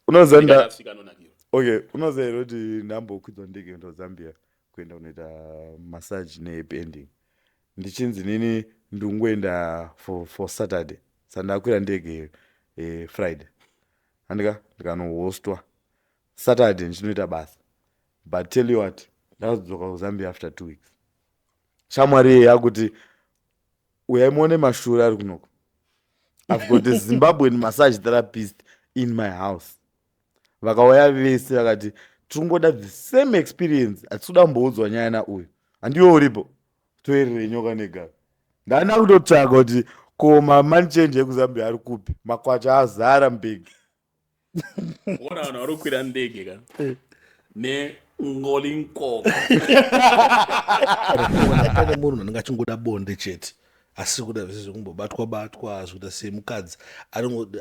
Unoziva Ndikati asvika anonakirwa. Okay, unoziva here kuti ndambokwidzwa ndege kuenda kuZambia kuenda kunoita massage nehappy ending. Ndichinzi nini ndingoenda for Saturday. Saka ndakwira ndege Friday. Handika ndikanohostwa. Saturday ndichinoita basa. But tell you what, ndakazodzoka kuZambia after 2 weeks. Shamwari iye yakuti uyai muone mashura ari kunoko. I've got a Zimbabwean massage therapist in my house. Vakauya vese vakati tiringoda the same experience, hatisi kuda kumboudzwa nyaya nauyu. Handiwe uripo, toerere nyoka negava. Ndana kutotsvaga kuti ko mamoney change ekuZambia ari kupi, makwacha azara mubhegi. Ona vanhu vari kukwira ndege ka nengolinkoko. Pane munhu anenge achingoda bonde chete, asi kuda zvese zvekumbobatwa batwa, zvekuita semukadzi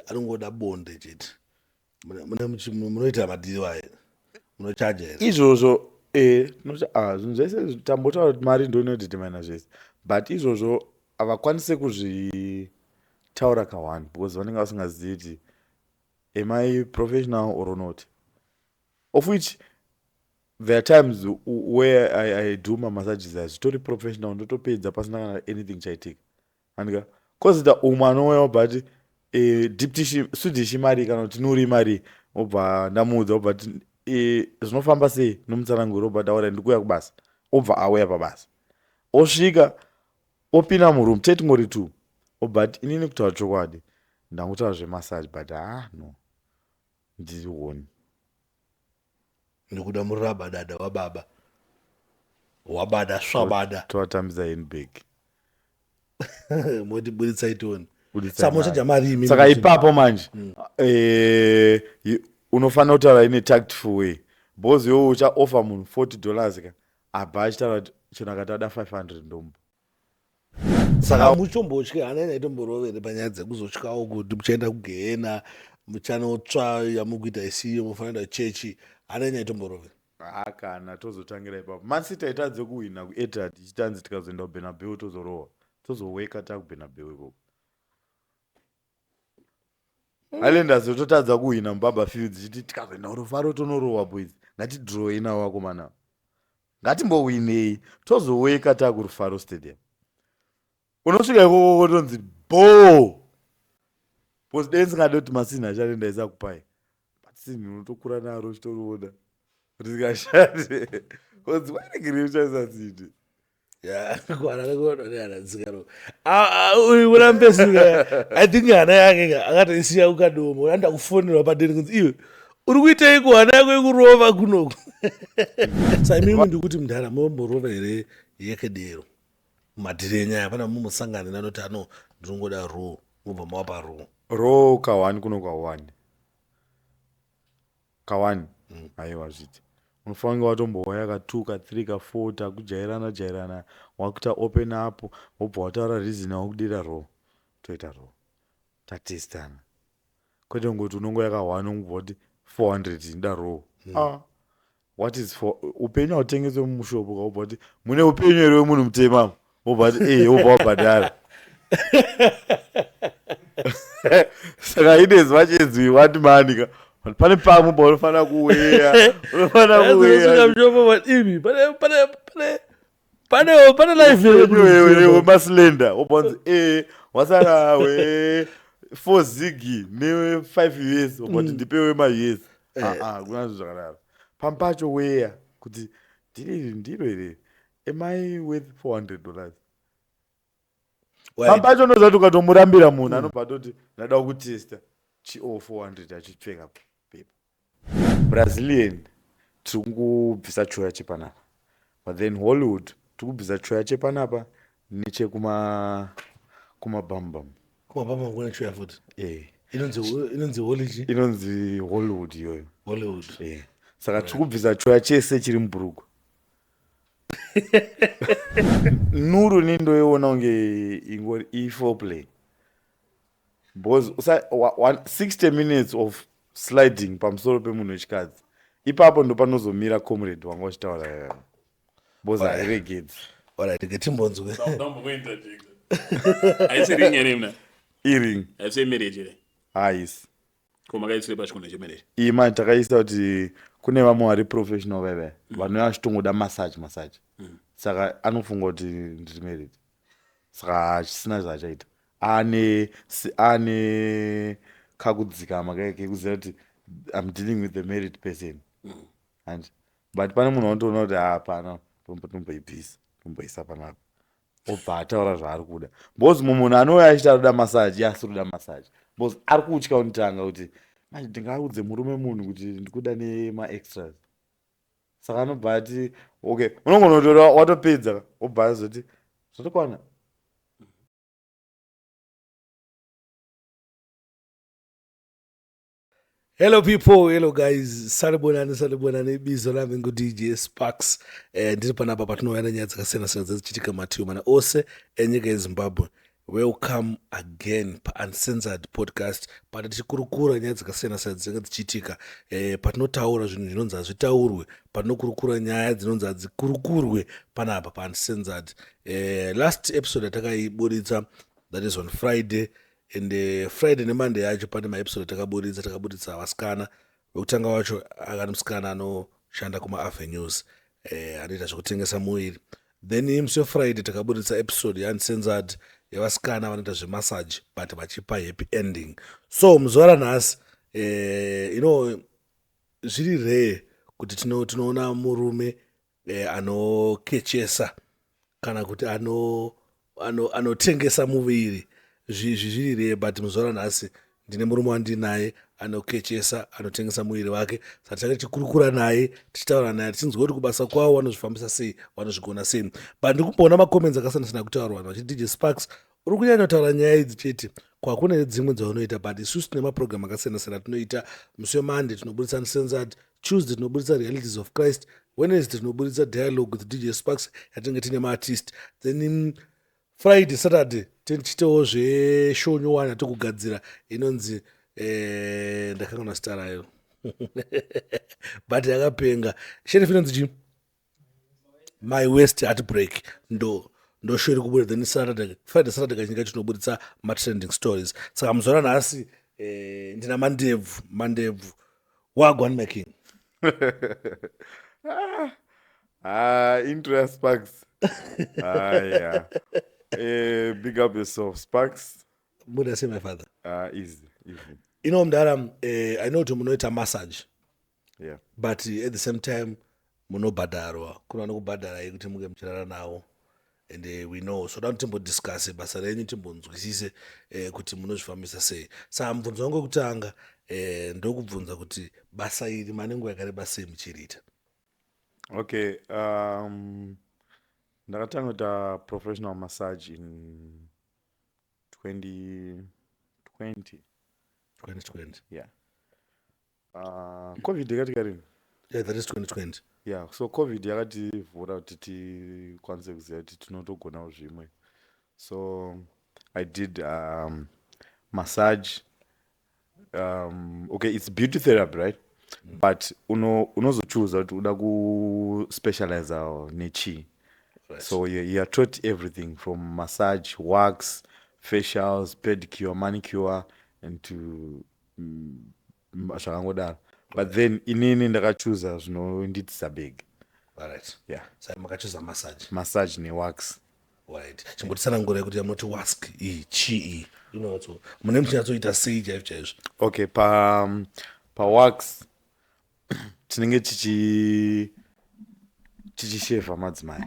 anongoda bonde chete. Munoita madhiri wayo, munochaja here? Izvozvo zvinhu zvese tambotaura kuti mari ndo inodetermina zvese, but izvozvo havakwanise kuzvitaura ka1 because vanenge vasingazivi kuti am I professional or not, of which there are times where I do my massages hazvitori professional, ndotopedza pasina kana anything chaitika. Andika kozita umwe anouya obva ati deep tissue Swedish imari kana kuti nuri imari, obva ndamuudza, obva ati zvinofamba sei nomutsananguro, obva taura ndikuuya kubasa, obva auya pabasa, osvika opinda muroom tetingori 2, obva ati inini kutaura chokwadi ndangotaura zvemassage but no ndiri honi ndikuda muraba dada wababa wabada swabada tovatambisa handbag moti buditsai tione. Buditsai Saka mari. muchaja mari imi Saka ipapo manje unofanira kutaura ine tactful way, because iwe uchaoffer munhu $40 ka, abva achitaura kuti chero akati ada 500 ndomupa. Saka muchombotya hana ina itomborovere panyaya dzekuzotyawo kuti muchaenda kugehena, muchanotsva yamukuita isiyo, mufanira kuenda kuchechi, hana ina itomborovere. Kana tozotangira ipapo. Man City haitadze kuhwina kuEtihad, ichitanzi tikazoenda kuBernabeu tozorohwa, tozoweka takuBernabeu ikoko. Highlanders yototadza kuhwina muBaba Fields, ichiti tikazoenda kuRufaro tonorohwa. Boys, ngatidrawei navo vakomana, ngatimbohwinei tozoweka takuRufaro Stadium. Unosvika ikoko kotonzi bo because dei ndisingade kuti masini ashande ndaisa kupai, but sinhi unotokura naro uchitoriona risikashande, konzi wairegerei kushandisa sini. Uyu murambesi, I think hana yake ka akatoisiya kuKadoma. Anoda kufonerwa padeni kunzi iwe uri kuiteiko, hana yako ikurova kunoku. Sa imimi ndikuti mudhara munomborova here yekedero mumadhiri enyaya? Pana mumusangane nanoti ano ndinongoda raw, mobva mawapa raw? Raw ka1 kuno ka1 ka1, aiwa zviti unofanira kunge watombouya ka2 ka3 ka4, takujairana jairana, wakuita open up, wobva wataura reason wakudira raw, toita raw tatestana, kwete kungoti unongoya ka1 ungobva kuti 400 nda raw. Ah, what is for upenyu hautengeswe mumushopo. Kaubva kuti mune upenyu here wemunhu mutema, wobva kuti e, wobva wabhadhara. Saka in as much as we want money ka, but pane pamwe paunofanira kuweya, unofanira kuweya. Imi pane life here? Wemaslender wobva wanzi e wasara we 4 zigi ne 5 US, wobva kuti ndipe wema US. Aa, kuna zvinhu zvakadaro. Pamwe pacho weya kuti ndiri ndiro here, am I worth $400? Pamwe pacho unoziva kuti ukatomurambira munhu anobva atoti ndada kutesta chi o 400 achipfeka pepa. Brazilian tiri kungobvisa choya chepanapa, but then Hollywood tiri kubvisa choya chepanapa nechekuma kumabambam. Kumabamba kuna choya futi? Eh. Inonzi holichi? Inonzi Hollywood iyoyo. Hollywood. Eh. Saka tiri kubvisa choya chese chiri mubhurugwa. Nuru ni ndoiona kunge ingori iforeplay, because 60 minutes of sliding pamusoro pemunhu wechikadzi, ipapo ndo panozomira comrade wanga uchitaura, because hairegedzi. Alright, ngatimbonzwe. Haisi ring here mna? Iring. Haisi marriage here? Haisi. Ko makaisire pachikonde chemene? Iyi manje takaisa kuti kune vamwe vari professional vaive vanouya vachitongoda massage massage. Saka anofunga kuti ndiri married. Saka hachisina zvaachaita. Ane kakudzikama kake kekuziva kuti I'm dealing with a married person. And but pane munhu wanotoona kuti hapana tomboibvisa tomboisa panapa. Obva ataura zvaari kuda. Because mumwe munhu anouya achiti ari kuda massage, iye asiri kuda massage. Because ari kutya unotanga kuti manje ndingaudze murume munhu kuti ndikuda nemaextras. Saka anobva ati okay, unogona kutora watopedza obva azoti zvatokwana. Hello people, hello guys. Sanibonani, sanibonani. Ibizo lami ngu-DJ Sparks. Ndiri panapa patinouya nenyaya dzakasiyana siyana dzichiitika mativi mana ose enyika yeZimbabwe. Welcome again paUncensored Podcast pati tichikurukura nyaya dzakasiyana siyana dzinenge dzichiitika, patinotaura zvinhu zvinonzi hazvitaurwe, patinokurukura nyaya dzinonzi hadzikurukurwe panapa paUncensored. Last episode yatakaiburitsa, that is on Friday, and Friday neMonday yacho pane maepisode atakaburitsa. Takaburitsa vasikana vekutanga wacho akati musikana anoshanda kumaavenues, anoita zvekutengesa muviri. Then musi weFriday takaburitsa episode yeUncensored yevasikana vanoita zvemassage but vachipa happy ending. So muzuva ranhasi, zviri rare kuti tinoona murume anokechesa kana kuti anotengesa muviri. Zviri rare, but muzuva ranhasi ndine murume wandinaye anokechesa, anotengesa muviri wake. Saka tichange tichikurukura naye, tichitaura naye, tichinzwa kuti kubasa kwavo vanozvifambisa sei, vanozvigona sei. But ndiri kumboona macomments akasiyana siyana kutaurwa vanhu vachiti, DJ Sparks, uri kunyanya kutaura nyaya idzi chete, kwakune dzimwe dzaunoita. But isusu tine maprogram akasiyana siyana tinoita. Musi weMonday tinoburitsa Uncensored, Tuesday tinoburitsa Realities of Christ, Wednesday tinoburitsa Dialogue with DJ Sparks yatinenge tine maartist, then Friday, Saturday tichitewo zveshow nyowani yatikugadzira inonzi, ndakanganwa zita rayo, but yakapenga sheriff, inonzi chii? My Worst Heartbreak. Ndo show iri kubuda. Then Saturday, Friday, Saturday kazhinji kacho tinoburitsa matrending stories. Saka muzuva ranhasi, ndina Mandebvu. Mandebvu, wagwan my king? Ah, intro ya Sparks. Ah, yeah. Big up yourself, Sparks. Muda say my father. Ah, easy, easy. Mdara, I know kuti munoita massage, but at the same time munobhadharwa. Kuna vanokubhadharai kuti munge muchirara navo, and we know. So da kuti timbodiscusse basa renyu, timbonzwisise kuti munozvifambisa sei. Saka mubvunzo wangu wekutanga, ndokubvunza kuti basa iri mane nguva yakareba sei muchiriita? Okay, ndakatanga kuita professional massage in 2020. 2020? Yeah. COVID yakati karini? Yeah, that is 2020. Yeah, so COVID yakativhura kuti tikwanise kuziva kuti tinotogonawo zvimwe. So I did massage. Okay, it's beauty therapy, right? But unozochuza kuti uda kuspecializa nechii. So you are taught everything from massage, wax, facials, pedicure, manicure and to zvakangodaro. But then inini ndakachuza zvinondiitisa big. Alright. Yeah. Saka makachuza massage? Massage newax. Right, chimbotitsanangurai kuti yamunoti wax iyi chii iyi inonatso mune muchinyatsoita sei chaizvo chaizvo? Okay, pa wax tinenge tichishevha madzimai,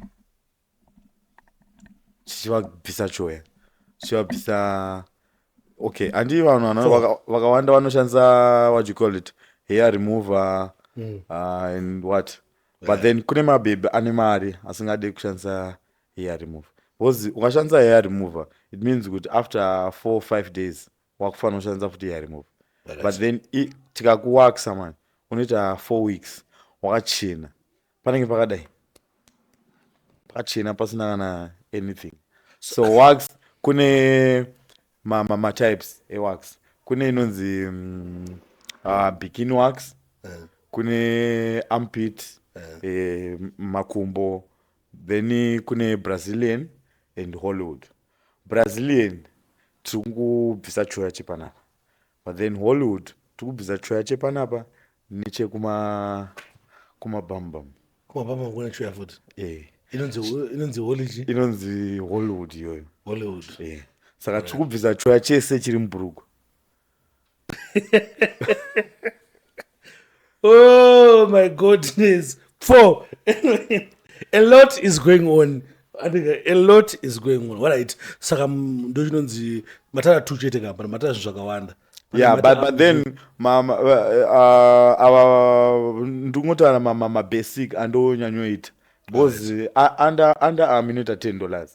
tichivabvisa choya, tichivabvisa. Okay, handii vanhu vakawanda vanoshandisa, what you call it, hair remover and what, but then kune mabhebhi ane mari asingadi kushandisa hair remover, because ukashandisa hair remover it means kuti after 4 5 days wakufanira kushandisa futi hair remover. But then tikakuwaxa man, unoita 4 weeks wakachena, panenge pakadai pakachena, pasina kana anything. So wax, kune matypes ewax. Kune inonzi bikini wax, kune armpit, makumbo, then kune Brazilian and Hollywood. Brazilian tiri kungobvisa choya chepanapa, but then Hollywood Tikubvisa choya chepanapa nechekuma kumabambam. Kumabambam kuna choya futi. Eh. Inonzi inonzi holichi. Inonzi Hollywood iyoyo. Hollywood. Eh. Saka tikubvisa choya chese chiri mubhurugwa. Oh my goodness. Four. A lot is going on. A lot is going on. All right. Saka ndochinonzi matara two chete ka, but matara zvinhu zvakawanda. Yeah, but then ma, ava ndingotaura mabasic andonyanyoita because under arm inoita $10.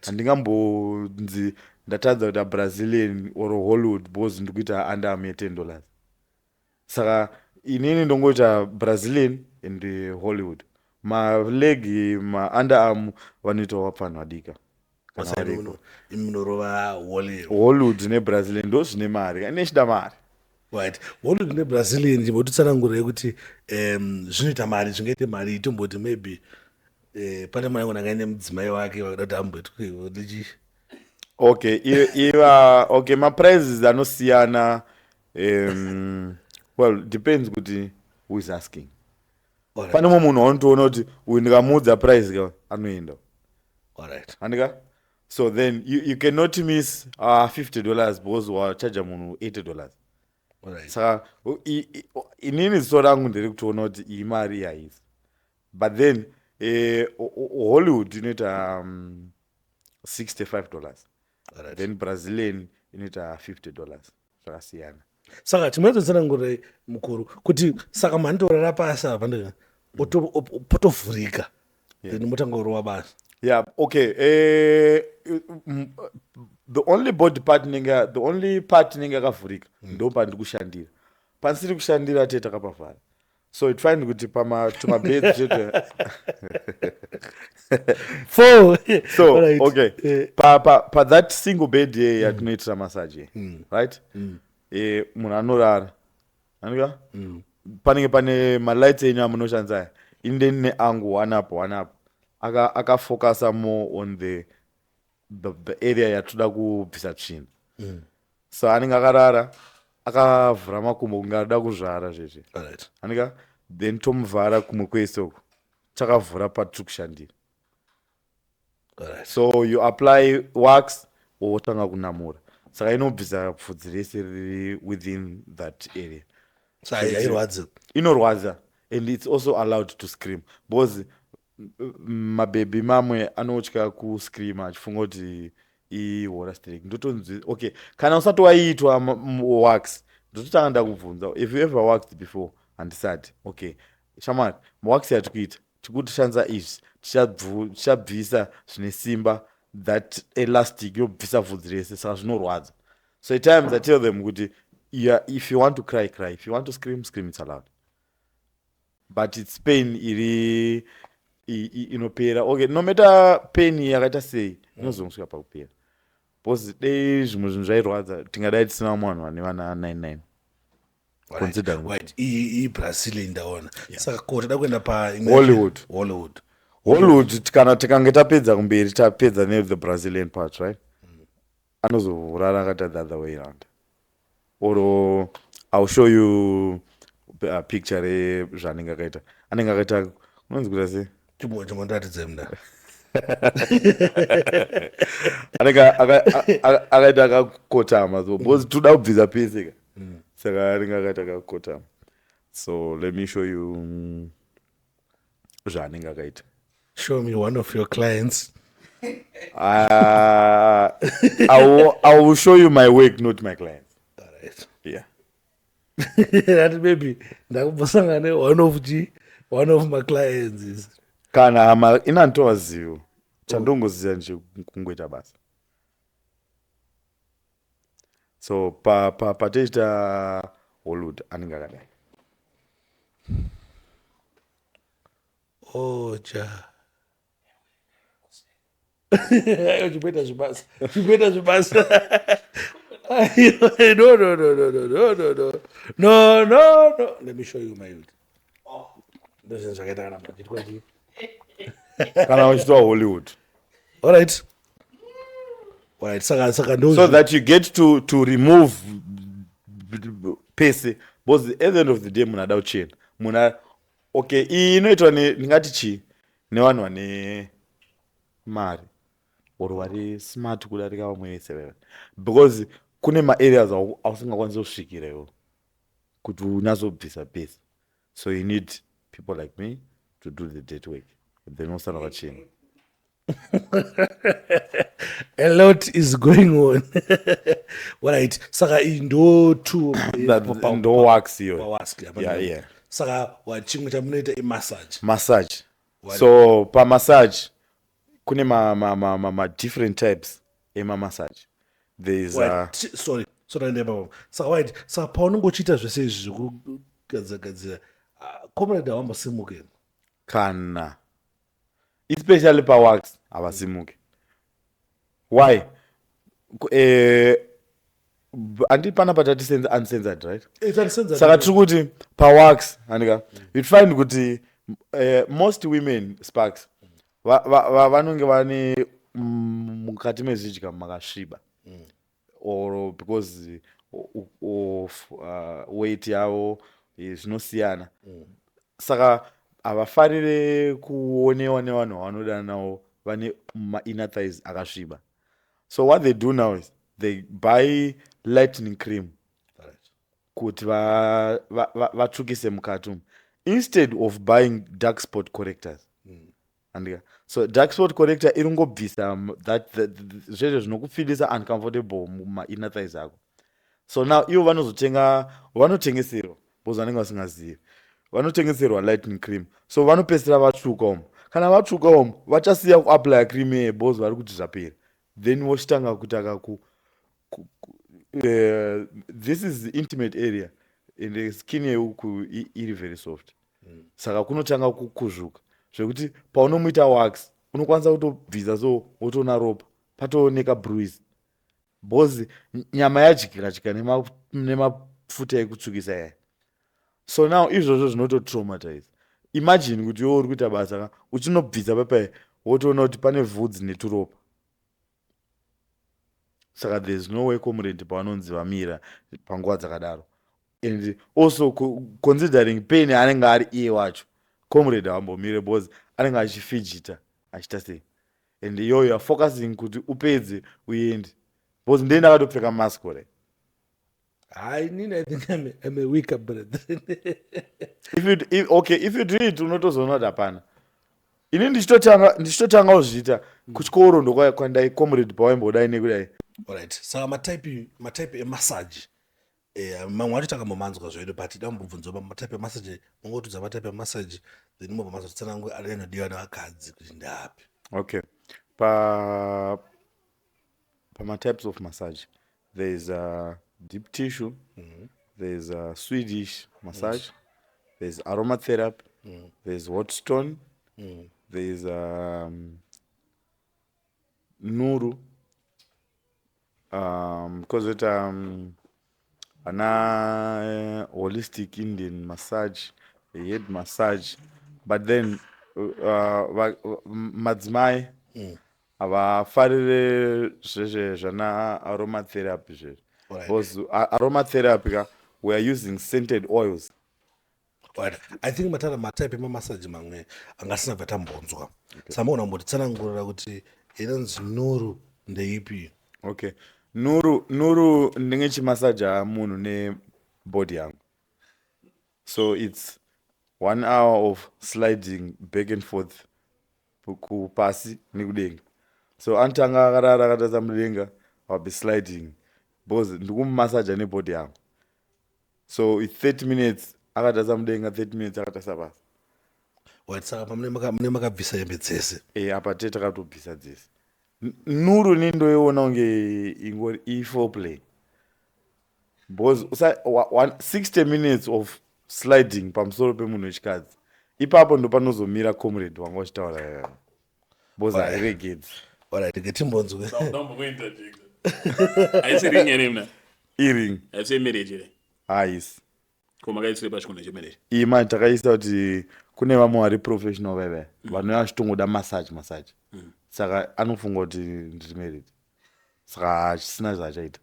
Handingambonzi ndatadza kuita Brazilian or Hollywood because ndikuita under arm ye$10. Saka inini ndongoita Brazilian and Hollywood. Maleg, maunderarm vanoitawo vapfanhu vadika. Munorova Hollywood. Hollywood neBrazilian ndo zvine mari, ine chida mari. Right. Hollywood neBrazilian, chimbotitsanangurei kuti zvinoita mari, zvingaite mari. Tomboti maybe pane mwana angona angaine mudzimai wake vakada kuti amboitwe. Okay, iva okay, maprices anosiyana. Well, depends kuti who is asking. Pane mumwe munhu waunotoona kuti uyu ndikamuudza price ka, anoenda. Andika? So then you cannot miss $50 because wachaja munhu $80. Saka inini ziso rangu ndere kutoona kuti iyi mari haisi. But then Hollywood inoita $65. Then Brazilian inoita $50. Zvakasiyana. Saka chimwetotsanangurei mukuru kuti saka manditorara pasi apa ndika potovhurika, then motanga kurova basa. Yeah, okay. The only body part inenge, the only part inenge yakavhurika ndo pandiri kushandira. Pandisiri kushandira tee takapavhara. So it find kuti pama tumabeds chete. Four. So okay. Pa that single bed ye yatinoitira massage, right? Munhu anorara. Andika? Panenge pane malights enyu amunoshandisa aya. Ini neangu one up, one up. Akafocasa more on the area yatoda kubvisa tsvina. So anenge akarara akavhura makumbo kunge arida kuzvara zvezve. Andika? Then tomuvhara kumwe kwese uku. Takavhura patiri kushandira. So you apply wax wotanga kunamura. Saka inobvisa bvudzi rese riri within that area. Saka hairwadzi? Inorwadza, and it's also allowed to scream because mabhebhi mamwe anotya kuscreama achifunga kuti ihora strike. Ndotonzi okay, kana usati waiitwa wax, ndototanga ndakubvunza if you ever waxed before. Handisati. Okay shamwari, wax yati kuita tikutishandisa izvi, tichabvisa zvine simba, that elastic yobvisa bvudzi rese, saka zvinorwadza. So at times I tell them kuti yeah, if you want to cry, cry, if you want to scream, scream, it's allowed, but it's pain iri inopera. Okay, no matter pain yakaita sei, inozongosvika pakupera because dei zvimwe zvinhu zvairwadza tingadai tisina vamwe vanhu vane vana 99. Consider. Right, iyi iBrazilian ndaona. Saka ko toda kuenda pa Hollywood. Hollywood. Hollywood, kana tikange tapedza kumberi, tapedza ne the Brazilian part, right? Anozorara akaita the other way round, or I'll show you a picture rezvaanenge akaita. Anenge akaita unonzi kuita sei? Chimbondiratidzai munda. Anenge akaita akakotama, so because toda kubvisa pese ka, saka anenge akaita akakotama. So let me show you zvaanenge akaita. Show me one of your clients. I will show you my work, not my clients. Alright. Yeah. That maybe ndakumbosangana ne one of g one of my clients is Kana hama inantovazivo, chandongoziva nje kungoita basa. So pa patiita Hollywood anenge akadai. Oh ja, aiwa, chimboita zvibasa, chimboita zvibasa. No, no, no, no, no, no, no, no, no, no, no, let me show you my youth. Ndozvinhu zvakaita kana pachiitwa chii? Kana uchitwa Hollywood. Alright, saka ndo So that you get to remove Pese, because at the end of the day munhu ada kuchena. Munhu, okay, iyi inoitwa ndingati chii, nevanhu vane mari or vari smart kudarika vamwe vese veve, because kune maareas ausingakwanisi kusvikira iwo kuti unyatsobvisa pese. So you need people like me to do the dirty work, then usara wachena. A lot is going on. Right, saka iyi ndo two. Ndo wax iyo. Pawax. Yeah. Saka chimwe chamunoita imassage. Massage. So pamassage kune ma different types emamassage. There is Sorry, sorry, ndeba. Saka wait, saka paunenge uchiita zvese izvi zvekugadzira-gadzira, comrade havambosimuke? Kana especially pawax havasimuki. Why? Handi panapa tati uncensored, right? Saka tiri kuti pawax, handika, you'd find kuti most women, sparks, vanonge vane mukati mezvidya makasviba or because of weight yavo, zvinosiyana. Saka havafarire kuonewa nevanhu vavanodana navo vane mainner thighs akasviba. So what they do now is they buy lightening cream kuti vatsvukise mukati umu instead of buying dark spot correctors. Andika, so dark spot corrector iri ngobvisa zvezvo zvinokufeelisa uncomfortable mumainner thighs ako. So now ivo vanozotenga, vanotengeserwa, because vanenge vasingazivi, vanotengeserwa lightening cream. So vanopedzisira vatsvuka umu. Kana vatsvuka umu, vachasiya kuapplya cream yeye because vari kuti zvapera. Then vochitanga kutaka ku, this is the intimate area and the skin yeuku iri very soft. Saka kunotanga kukuzvuka zvekuti paunomuita wax unokwanisa kutobvisa, so wotoona ropa, patooneka bruise, because nyama yadyika dyika nemafuta ekutsvukisa yaya. So now izvozvo zvinototraumatize. Imagine kuti iwe uri kuita basa ka, uchinobvisa papai, wotoona kuti pane vhudzi neturopa. Saka there is no way comrade pavanonzi vamira panguva dzakadaro. And also considering pain anenge ari iye wacho, comrade havambomire because anenge achifidgeta, achiita sei, and iyoyo you are focusing kuti upedze uende, because ndee ndakatopfeka mask ore. Hayi, nini, I think I'm a weaker brethren. If you, if, okay, if you do it, unotozoona kuti hapana. Ini ndichitotanga kuzviita kuchikoro, ndokwandai comrade pawaimbodai nekudai. Alright, saka matype emassage, mamwe acho takambomanzwa zvedu, but dambobvunzwa matype emassage. Mungotudza matype emassage, then mobva mazotsanangura anodiwa nevakadzi kuti ndeapi. Okay, pamatypes of massage there is a deep tissue, there's a Swedish massage, there's aromatherapy, there's hot stone, there's nuru, kozoita ana holistic Indian massage, head massage. But then madzimai havafarire zvezve zvana aromatherapy zvezvo, because aromatherapy ka, we are using scented oils. Right. I think matara matype emamassage mamwe angasina bva tambonzwa. Saka mogona kumbotitsanangurira kuti inonzi nuru ndeipi? Okay, nuru ndinge chimasaja munhu nebody yangu. So it's one hour of sliding back and forth kupasi nekudenga. So anotanga akarara akatarisa mudenga, I'll be sliding because ndikumumasaja nebody yangu. So it's 30 minutes akatarisa mudenga, 30 minutes akatarisa pasi. Right, saka pamune mune makabvisa hembe dzese? E, apa te takatobvisa dzese. Nuru ni ndoiona kunge ingori iforeplay, because 60 minutes of sliding pamusoro pemunhu wechikadzi, ipapo ndo panozomira comrade wanga uchitaura, because hairegedzi. Alright, ngetimbonzwe. Ndambokuinterjecta. Haisi ring here mna? Iring. Haisi yemarriage here? Haisi. Ko makaisire pachikonde chemarriage? Iyi manje takaisa kuti kune vamwe vari professional vaiva vanouya vachitongoda massage massage, saka anofunga kuti ndiri married, saka hachisina zvaachaita.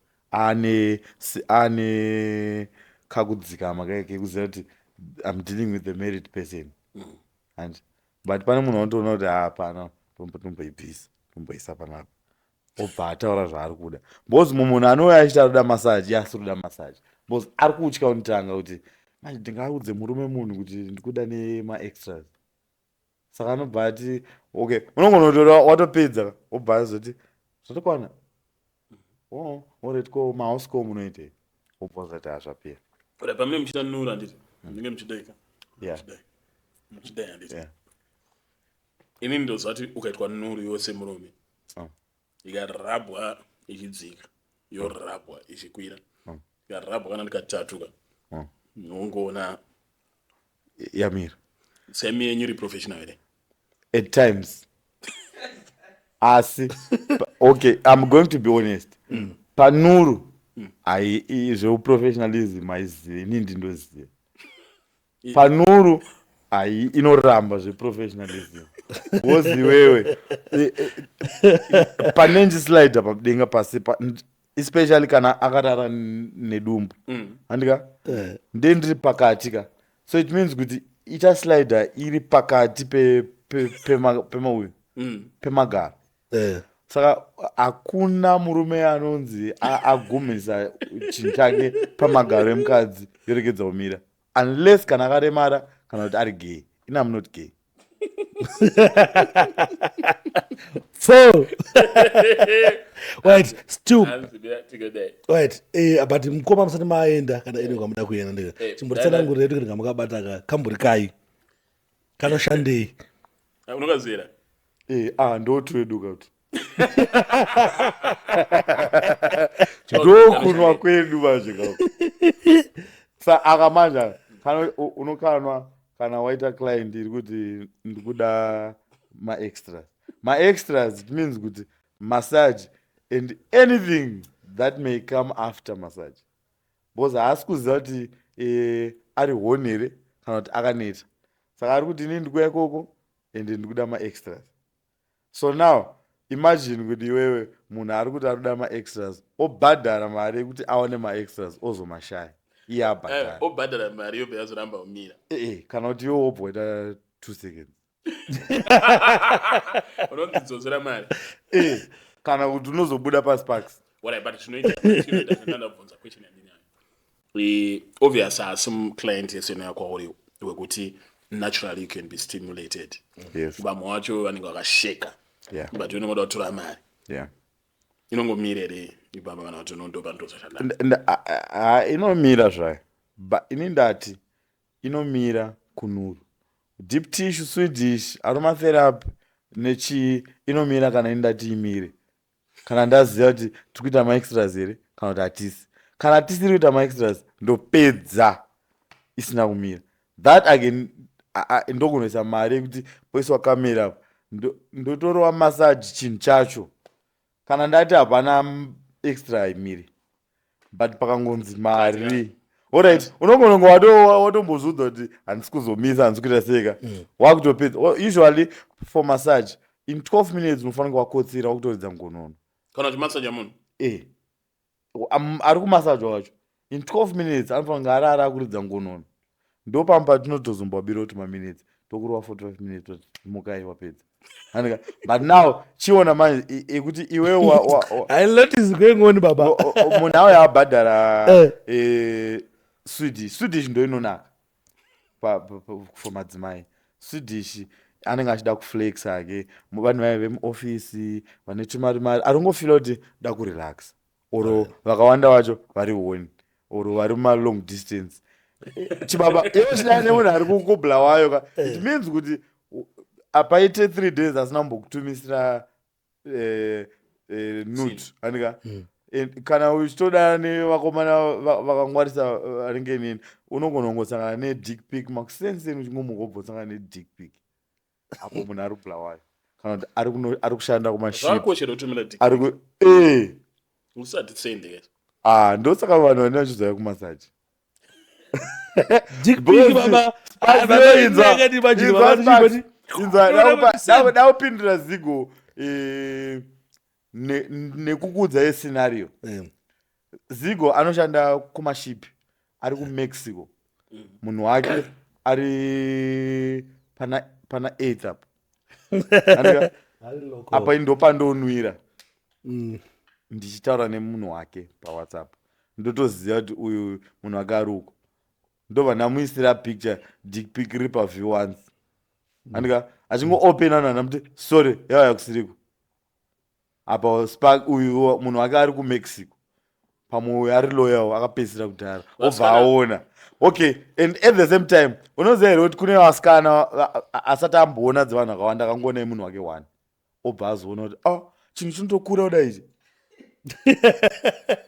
Ane kakudzikama kake kekuziva kuti I'm dealing with a married person. And but pane munhu anotoona kuti hapana, tomboibvisa, tomboisa panapa, obva ataura zvaari kuda, because mumwe munhu anouya achiti ari kuda massage, iye asiri kuda massage, because ari kutya unotanga kuti manje ndingaudze murume munhu kuti ndikuda nemaextras. Saka anobva ati okay, unogona kuti watopedza, wobva azoti zvatokwana. Oh, alright, ko mahouse call munoitei? Wobva uzati hazvapera. Ora pamene muchita nuru, handiti munenge muchidaika? Muchidai, muchidai, handiti? Yeah. Inini ndoziva kuti ukaitwa nuru yose murume, ikarabwa ichidzika, yorabwa ichikwira, ikarabwa kana ndikatatuka, unongoona yamira. Semi yenyu iri professional here? At times, asi okay, I'm going to be honest, panuru hai zveuprofessionalism haizivi, ini ndindoziva panuru hai inoramba zveprofessionalism, because iwewe pane ndislider padenga pasi especially kana akarara nedumbu, handika? Nde ndiri pakati ka, so it means kuti ichaslider iri pakati pemauyu pemagaro. Saka hakuna murume anonzi agumisa chinhu chake pamagaro emukadzi yoregedza kumira, unless kana akaremara kana kuti ari gay. Ini am not gay. So right, still Hanzi tikadai. Right, but mukoma, musati maenda kana ine kwamuda kuenda, ndika chimbotitsanangurire kuti ngamakabata ka kamburi kai kanoshandei? Unokaziyera? Ah, ndotwedu kuti ndokunwa kwedu manje kako. Sa aka manje aka, kana unokanwa kana waita client iri kuti ndikuda maextras. Maextras, it means kuti massage and anything that may come after massage, because haasi kuziva kuti ari horny here kana kuti akaneta. Saka ari kuti inini ndikuya ikoko and ndikuda maextras. So now imagine kuti iwewe munhu ari kuti ari kuda maextras, obhadhara mari yekuti awane maextras, ozomashaya iye abhadhara. Obhadhara mari, yobva yazoramba kumira. Kana kuti iwe wobva waita 2 seconds. Unonzi dzosera mari. Kana kuti unozobuda pasparks. Alright, but chinoita ndabvunza question yandinayo. Obvious, haasi client yese inouya kwauri wekuti naturally you can be stimulated. Vamwe vacho vanenge vakasheka, but unongoda kutora mari. Inongomira here ipapa, kana kuti unondopa ndozvashanda? Inomira zvayo, but ini ndati inomira kunuru, deep tissue, Swedish, aromatherapy nechii. Inomira kana ini ndati imire, kana ndaziva kuti tiri kuita maextras here kana kuti hatisi. Kana tisiri kuita maextras, ndopedza isina kumira. That again, ndokunoisa mari yekuti poiswa kamera apa, ndotorova massage chinhu chacho. Kana ndati hapana extra, haimiri. But pakangonzi mari, alright, unongononga watombozviudza kuti handisi kuzomisa, handisi kuita seka, wakutopedza. Usually for massage, in 12 minutes unofanira wakotsira, wakutoridza ngonono. Kana uchimasaja munhu? Ari kumasajwa wacho in 12 minutes anofanira kunge arara akuridza ngonono. Ndopamba patinotozombobira kuti maminutes, tokurova 45 minutes, toti mukai, wapedza. Andika? But now chiona manje ekuti iwe A lot is going on, baba. Munhu auya abhadhara. Swedish, Swedish ndo inonaka for madzimai. Swedish anenge achida kuflex ake. Vanhu vaya vemuofisi vane tumari mari, arongofila kuti da kurelax, oro vakawanda vacho vari horny, oro vari mumalong distance. Chibaba iwe chidai nemunhu ari kukubulawayo ka, it means kuti apaite 3 days asina kumbokutumisira nude, andika? And kana uchitodana nevakomana vakangwarisa vanenge nini, unogona kungosangana nedick pic makusenseni, uchingomuka wobva usangana nedick pic apo munhu ari kubulawayo, kana kuti ari kushanda kumaship. Zvakakosha kutumira dick. Ari ku Usati sende ke. Ah, ndosaka vanhu vanenge vachizouya kumassage. Dick pic, baba. Ah, baba, Inzwa, imagine, inzwa, baba, Sparks. Inzwa, Unoona kuti send. Daupindura zigo nekukudza yescenario. Zigo anoshanda kumashipi ari kuMexico. Munhu wake ari pana 8 apo. Andika, apa ndopandonwira ndichitaura nemunhu wake paWhatsApp. Ndotoziva kuti uyu munhu wake ari uko. Ndobva ndamuisira picture, dick pic riri paview once. Andika, achingoopena nandamuti sorry, yauya kusiriko. Apa spark uyu munhu wake ari kuMexico, pamwe uyu ari loyal, akapedzisira kudhara, obva aona. Okay, and at the same time, unoziva here kuti kune vasikana asati amboona dzevanhu vakawanda, akangoona yemunhu wake one, obva azoona kuti, oh, chinhu chinotokura kudai ichi,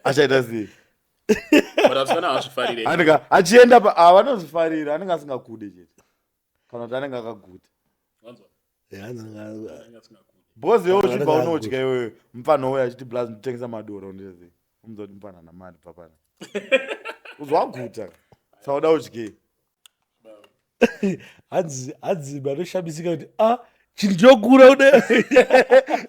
achaita sei? But vasikana havazvifarire. Andika, achienda pa havanozvifarira, anenge asingakude chete, kana kuti anenge akaguta. Wanzwa? Eh, hanzi Anenge asingakude. Because iwe Kana uchibva anenge unodya iwewe, mufana uyo achiti, "Blaz, nditengesa madora," unoita sei? Umuudza kuti mufana hana mari, bva pana uzwaguta, sauda udyei. Hanzi vanoshamisika kuti, a, chinhu chokura kudai.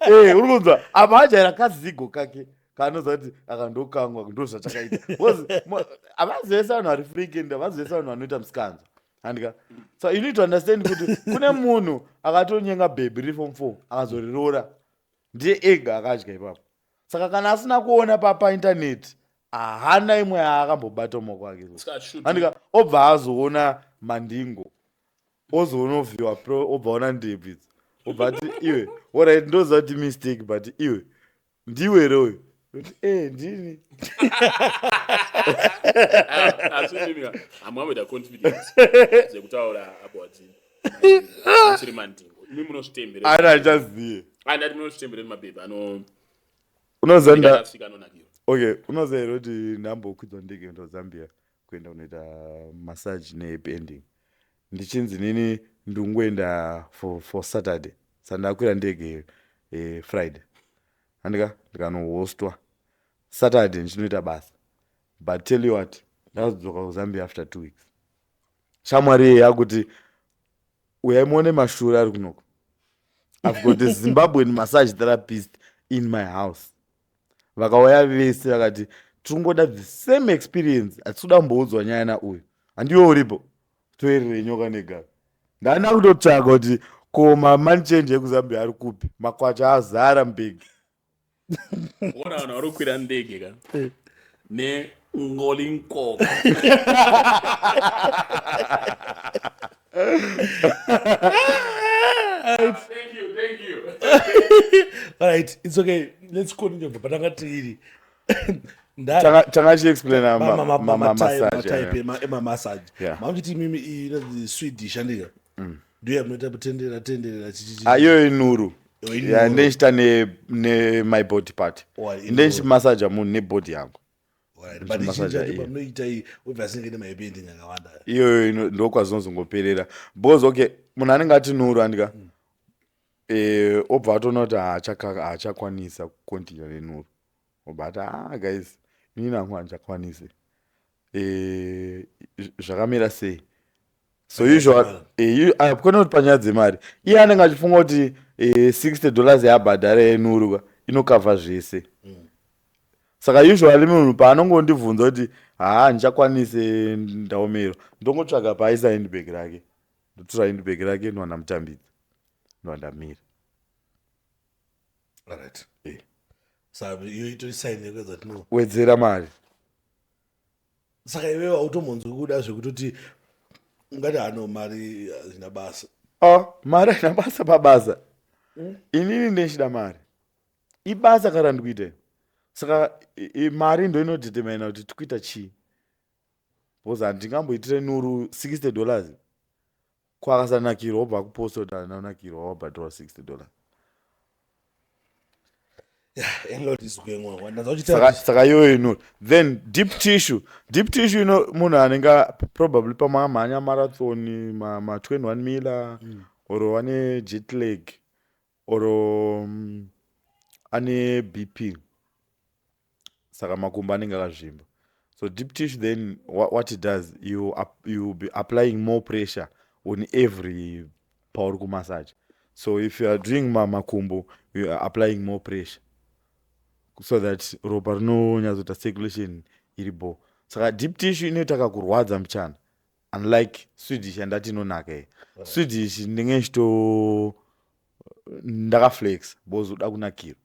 Eh, uri kunzwa? Apa ajaira kazigo kake kaanoziva kuti akandokangwa, ndo zvachakaita, because havazivesa vanhu vari frequent, havazivesa vanhu vanoita musikanzwa, handika? So you need to understand kuti kune munhu akatonyenga bhebhi riri form 4, akazorirora, ndiye ega akadya ipapo. Saka kana asina kuona paintaneti, haana imwe yaakambobata mumaoko ake. Saka should Handika, obva azoona mandingo, ozonovhiwa pro, obva ona ndebvu idzi, obva ati, "Iwe, alright, ndoziva kuti mistake, but iwe, ndiwe here uyu?" Kuti, "E, ndini." Asi imimi hamwamboita confidence dzekutaura about chiri mandingo. Imi munozvitembere. Ana achaziye. Andati munozvitembere mabhebhi ano Unoziva asvika anonakirwa. Okay, unoziva here kuti ndambokwidzwa ndege kuenda kuZambia kuenda kunoita massage nehappy ending, ndichinzi nini ndingoenda for Saturday? Saka ndakwira ndege Friday, andika, ndikanohostwa Saturday, ndichinoita basa. But tell you what, ndakazodzoka kuZambia after 2 weeks. Shamwari iye yakuti, "Uyai muone mashura ari kunoko. I've got a Zimbabwean massage therapist in my house." Vakauya vese, vakati, "Tiringoda the same experience, hatisi kuda kumboudzwa nyaya nauyu. Handiwe uripo, toerere nyoka negaro." Ndana kutotsvaka kuti ko mamoney change ekuZambia ari kupi, makwacha azara mubhegi. Ona vanhu vari kukwira ndege ka nengolinkoko. Thank you, thank you. Right, it's okay, let's continue kubva patanga tiri. Tanga chiexplaina massage. Matype emamassage. Mamuchiti imimi iyi inonzi Swedish, andika, ndiyo yamunoita kutenderera tenderera chichichi? Ah, iyoyo inuru. Oh, inuru. Yeah, ndechita ne my body part. Oh, inuru. Ndechimasaja munhu nebody yangu. Alright, but Massage izhinji yacho iya. pamunoita iyi, obviously inenge ine mahappy ending akawanda. Iyoyo ndokwazvinozongoperera, because okay, munhu anenge ati nuru, andika, obva atoona kuti haachakwanisa kucontinue nenuru, obva ati, "Ah guys, inini hangu handichakwanisi. Zvakamira sei?" So Panyaya usual dzemari. Ah, kwene kuti panyaya dzemari, iye anenge achifunga kuti $60 yaabhadhara yenuru ka inokavha zvese. Saka usually munhu paanongondibvunza kuti, "Haa, handichakwanise, ndaomerwa," ndongotsvaga paaisa handbag rake, ndotora handbag rake, ndova ndamutambidza, ndova ndamira. Alright. Eh. Saka iyo itori sign yekuedza kuti no. Wedzera mari. Saka iwewe hautombonzwi kuda zvekutoti ungati hano mari hazvina basa? Ah, mari haina basa pabasa. Inini ndechida mari, ibasa kana ndikuita. Saka mari ndo inodetermina kuti tikuita chii, because handingamboitire nuru $60, kwakasanakirwa wobva akuposta kuti handina kunakirwa, wabhadharwa $60. A lot is going on. Ndanzwa Saka iyoyo inuru. Then deep tissue. Deep tissue ino munhu anenge probably pamwe amhanya marathon ma 21 mila, or ane jet lag, or ane BP, saka makumbo anenge akazvimba. So deep tissue then, what it does, you will be applying more pressure on every pauri kumassage. So if you are doing makumbo, you are applying more pressure. So that ropa rinonyatsoita circulation iripo. Saka deep tissue inoita kakurwadza muchana, unlike Swedish yandati inonaka iyi. Swedish ndinge nchito ndakaflex because uda kunakirwa,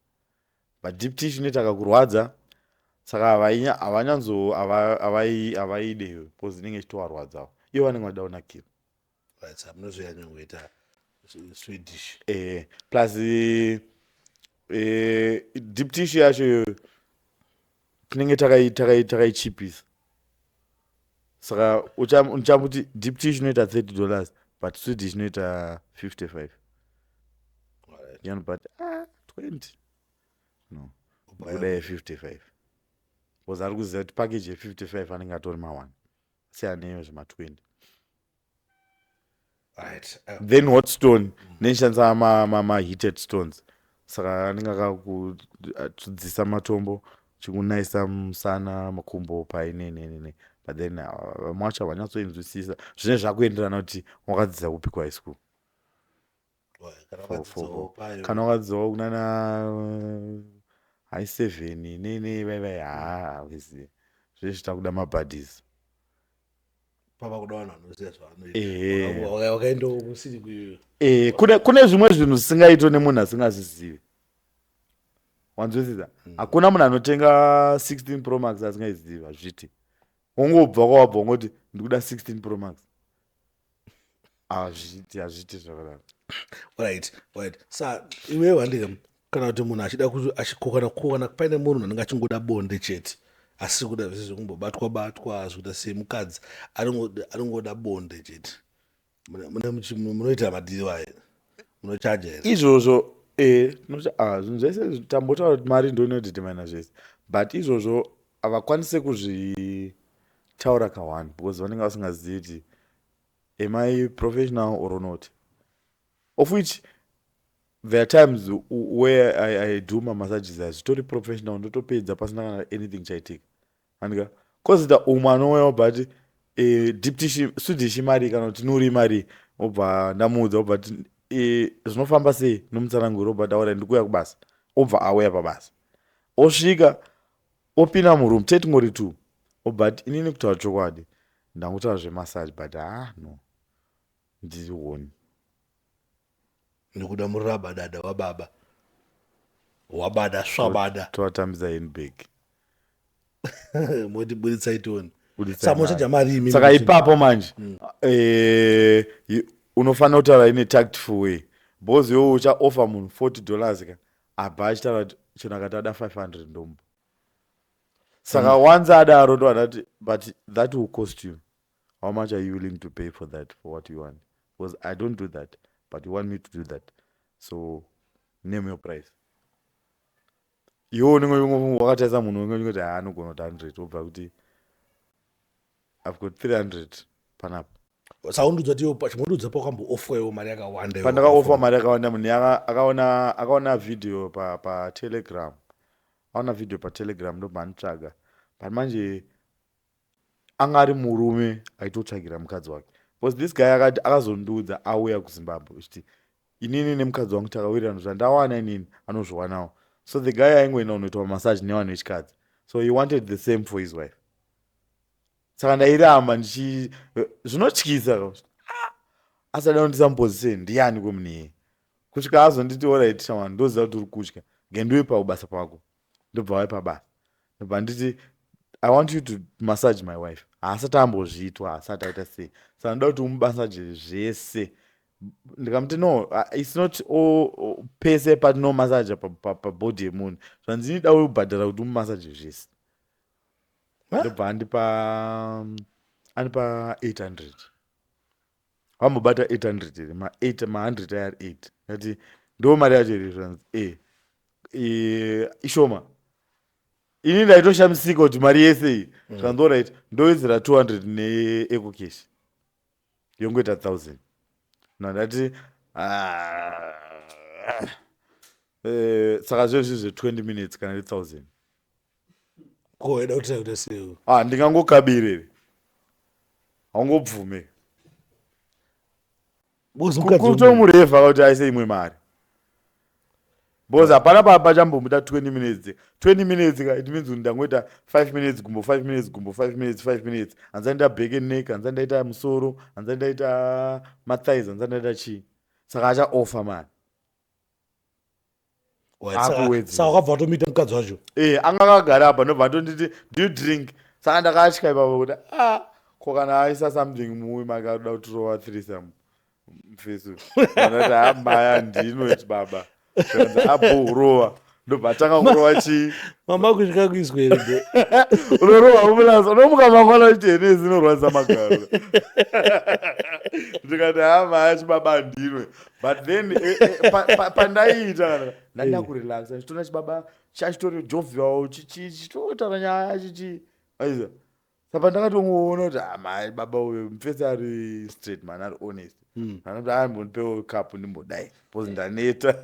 but deep tissue inoita kakurwadza. Saka havanyanzo havaide because inenge ichitovarwadzawo, ivo vanenge vachida kunakirwa. Right, so munozoyanya kuita Swedish. Plus deep tissue yacho iyoyo tinenge takaichipisa. Saka uchamuti deep tissue inoita $30, but Swedish inoita 55. But 20 no, kuda ye55 because ari kuziva kuti package ye55 anenge atori ma1, siyana neyo zvema20. Then hot stone nenishandisa maheated stones. Saka anenge akakudzidzisa matombo, chikunaisa musana, makumbo, pai nenene. But then vamwe vacho havanyatsoinzwisisa. Zvine zvakuenderana kuti wakadzidza kupi kuhigh school. Kana wakadzidzawo kunana high seven nene vaivai, haa, hauzivi zvezvi takuda mabuddies. Pava kuda vanhu vanoziva zvavanoita, wakaendawo kusiri ku Kune zvimwe zvinhu zvisingaitwa nemunhu asingazvizivi, wanzwisisa? Hakuna munhu anotenga 16 Pro Max asingaizivi. Hazviti wongobva kwawabva wongoti ndikuda 16 Pro Max. Hazviti, hazviti zvakadaro. Right, sa iwewe handika, kana kuti munhu achida kuti achikokana kokana, paine munhu anenge achingoda bonde chete, asiri kuda zvese zvekumbobatwa batwa, zvikuita semukadzi, anongoda bonde chete, munoita madhiri wayo, munochaja here? Izvozvo tinoti zvinhu zvese tambotaura kuti mari ndo inodetermina zvese, but izvozvo havakwanisi kuzvitaura ka1 because vanenge vasingazivi kuti am I professional or not, of which there are times where I do mamassages hazvitori professional, ndotopedza pasina kana anything chaitika, andika kozita umwe anouya obva ati deep tissue Swedish mari kana kuti nuri mari, obva ndamuudza, obva ti zvinofamba sei nomutsananguro, obva taura ndikuuya kubasa, obva auya pabasa, osvika, opinda muroom, tetingori two, obva ati inini kutaura chokwadi ndangotaura zvemassage, but ah no, ndiri honi. Nekuda murabadada wababa wabada swabada. Tovatambidza handbag. Moti buditsai tione. Samuchaja mari imi. Saka ipapo manje unofanira kutaura ine tactful way because iwe uchaoffer munhu $40 ka, abva achitaura kuti chinhu akati ada 500 ndombo. Saka once adaro ndoanati, but that will cost you how much? Are you willing to pay for that, for what you want? Because I don't do that, but you want me to do that, so name your price. Iwe unenge wakatarisa munhu unenge kuti haa, anogona kuti 100, wobva kuti I've got 300 panapa. Saundudza kuti chimondudza pawakamboofwa iwo mari yakawanda. Pandakaofwa mari yakawanda, munhu akaona video paTelegram, aona video paTelegram, ndobva anditsvaga. But manje anga ari murume aitotsvagira mukadzi wake because this guy akati akazondiudza auya kuZimbabwe uchiti inini nemukadzi wangu takawirirana, zvandawana inini anozviwanawo. So the guy aingoenda kunoitwa massage nevanhu vechikadzi, so he wanted the same for his wife. Saka ndairamba ndichi zvinotyisa, ah, asada kundisa muposition ndiani kwemunhu kusvika azonditi, alright shaman, ndoziva kuti uri kutya, ngendiwe pabasa pako. Ndobva wai pabasa, ndobva nditi I want you to massage my wife. Haasati ambozviitwa, haasati aita sei, saka ndoda kuti umumassage zvese. Ndikamuti no, it's not all, pese patinomasaja pabody yemunhu. Zvanzi inoda kubhadhara kuti umumasaje zvese. Ndobva andipa 800. Vambobata 800 here? Ma8 ma100 ayari 8. Ndati ndo mari yacho here? Zvanzi e ishoma. Ini ndaitoshamisika kuti mari yese iyi. Zvanzi alright, ndowedzera 200 neEcoCash, yongoita 1000. Ndati ah, saka zvezvi zve20 minutes kana ri 1000. Ko waida kuti kuita sei? Ah, ndingangokabirere, haungobvume kutomurevha kuti aise imwe mari. Because hapana pachambomuita 20 minutes. 20 minutes ka, it means kuti ndangoita 5 minutes gumbo, 5 minutes gumbo, 5 minutes, 5 minutes. Hanzani ndaita back and neck, hanzani ndaita musoro, hanzani ndaita mathighs, hanzani ndaita chii. Saka achaofa mani. Akuwedzera. Saka wakabva watomuita mukadzi wacho? Eh, anga akagara apa, ndobva atonditi, "Do you drink?" Saka ndakatya ipapo kuti, ah, ko kana aisa something muwi make, aroda kutirova threesome mufesu. Ndati, "Hamaya, ndinoti baba." Zvikanzi, "Abhurova." Ndobva atanga kurova chii. Mama kusvika kuiswa here? Unorova mubulasa, unomuka mangwana uchiti henezi inorwadza magaro. Ndikati, "Hamaya, chibaba, ndinwe." But then pandaiita kana ndanda kurelaxa, chitona chibaba chachitori jovial, chichitotaura nyaya chichi aiza. Saka ndakatongoona kuti hamai, baba uyu mufesi ari straight man, ari honest. Anoti ambondipewo kapu ndimbodai because ndaneta.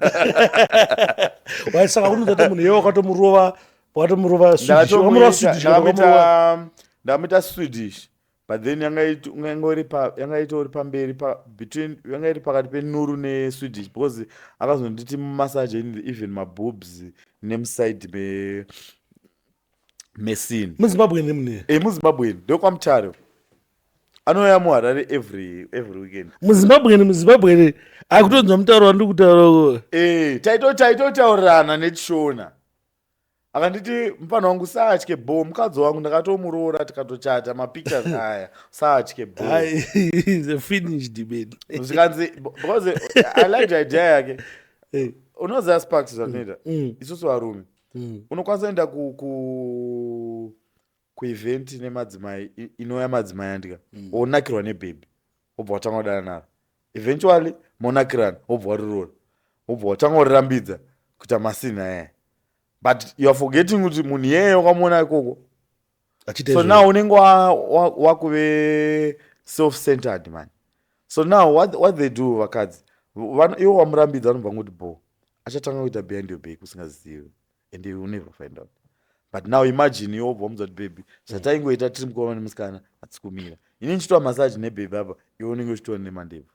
Wai, saka kunozati munhu iye wakatomurova, wakatomurova Swedish, wakamurova Swedish kana wakamurova? Ndakamuita Swedish, but then yanga itori pamberi pa between, yanga iri pakati penuru neSwedish, because akazonditi mumassage even maboobs nemuside mesini. MuZimbabwe nemune? E, muZimbabwe, ndokwaMutare. Anouya muHarare every weekend. MuZimbabwe, muZimbabwe akutonzwa mutauro wandiri kutaura? E, taitotaurirana nechiShona. Akanditi, "Mufana wangu, saatye bo, mukadzi wangu ndakatomuroora, tikatochata, mapictures aya, saatye bo." Is finished man. Zvikanzi, because I like the idea yake. Unoziva, Sparks, zvanoita isusu varume, unokwanisa kuenda kuevent nemadzimai, inouya madzimai andika, wonakirwa nebhebhi, wobva watanga kudana naro. Eventually monakirana, wobva warirora, wobva watanga kurirambidza kuita masini aya, but you are forgetting kuti munhu iyeye wakamuona ikoko. Achiita So izvozvo. Now unenge wakuve self-centered man. So now what they do, vakadzi, ivo wamurambidza, vanobva ngoti bo, achatanga kuita behind your back usingazivi, and you will never find out. But now imagine iwe wobva wamudza kuti, "Baby, zvataingoita tiri mukoma nemusikana hatisi kumira. Ini ndichitwa massage nebhebhi apa, iwe unenge uchitwa nemandebvu."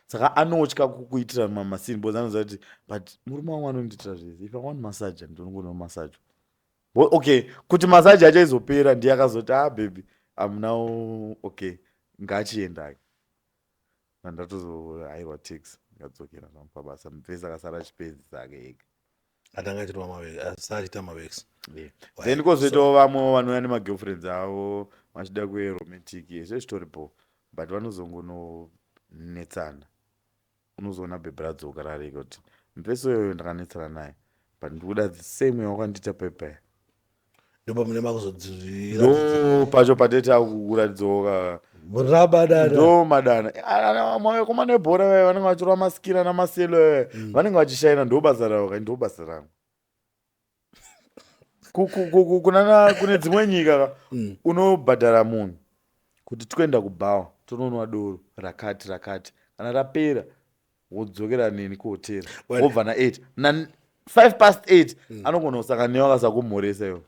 Saka anotya kukuitira mamasini because anoziva kuti, but murume wangu anondiitira zvese. If I want massage, ndinongoona massage. Okay, kuti massage acho izopera, ndiye akazoti, "Ah baby, I'm now okay, ngachiendai." Nandatozohaiwa taxi, ndikadzokera zvangu pabasa. Mufesi akasara achipedzisa ake ega. Atanga achiita mawex. Then kwozoitawo vamwe vanouya nemagirlfriends avo vachida kueromantic, zvezvitoripo, but vanozongononetsana. Unozoona bhebhi radzoka rareka kuti, "Mufesi uyoyo ndakanetsana naye, but ndikuda the same way wakandiita pepaya." Ndopa mune makuzodzivira. Ndo pacho pateta kukuratidzawo ka. Rabadana. Ndo madana komana ebhora vaya, vanenge vachirova maskira namaselo, vanenge vachishaina. Ndo basa ravo ka, ndo basa rangu. Kunana kune dzimwe nyika ka, unobhadhara munhu kuti tikuenda kubhawa, tononwa doro rakati rakati, kana rapera wodzokera neni kuhotera. Wobva na8, na5 past 8 anogona kusangana newe akasakumhoresa iwe.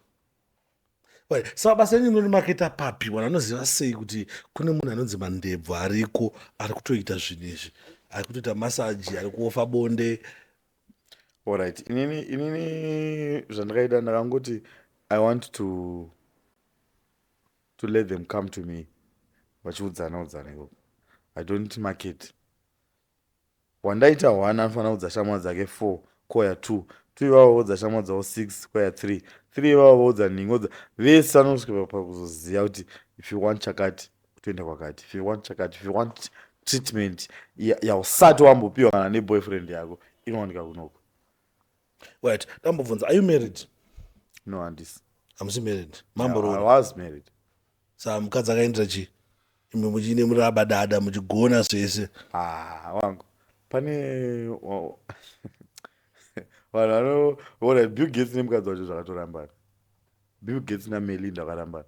Right. Saka basa renyu munorimaketa papi? Vanhu vanoziva sei kuti kune munhu anonzi Mandebvu ariko, ari kutoita zvinhu izvi, ari kutoita massage, ari kuofa bonde? Alright, inini zvandakaita, ndakangoti I want to let them come to me vachiudzana udzana ikoko. I don't market. Wandaita one anofanira kuudza shamwa dzake four, koya two, two ivavo voudza shamwa dzavo six, koya three, three ivavo voudza ningi, odza vese. Vanosvika pakuzoziva kuti if you want chakati, kutoenda kwakati. If you want chakati, if you want treatment yausati wambopiwa kana neboyfriend yako, inowanika kunoko. Right, ndambobvunza, are you married? No, handisi. Hamusi married? I Mamboroora? was married. Saka mukadzi akaendera chii, imi muchiine murabadada, muchigona zvese? Ah, wangu, pane vanhu vanoona Bill Gates nemukadzi wacho zvakatorambana. Bill Gates naMelinda vakarambana.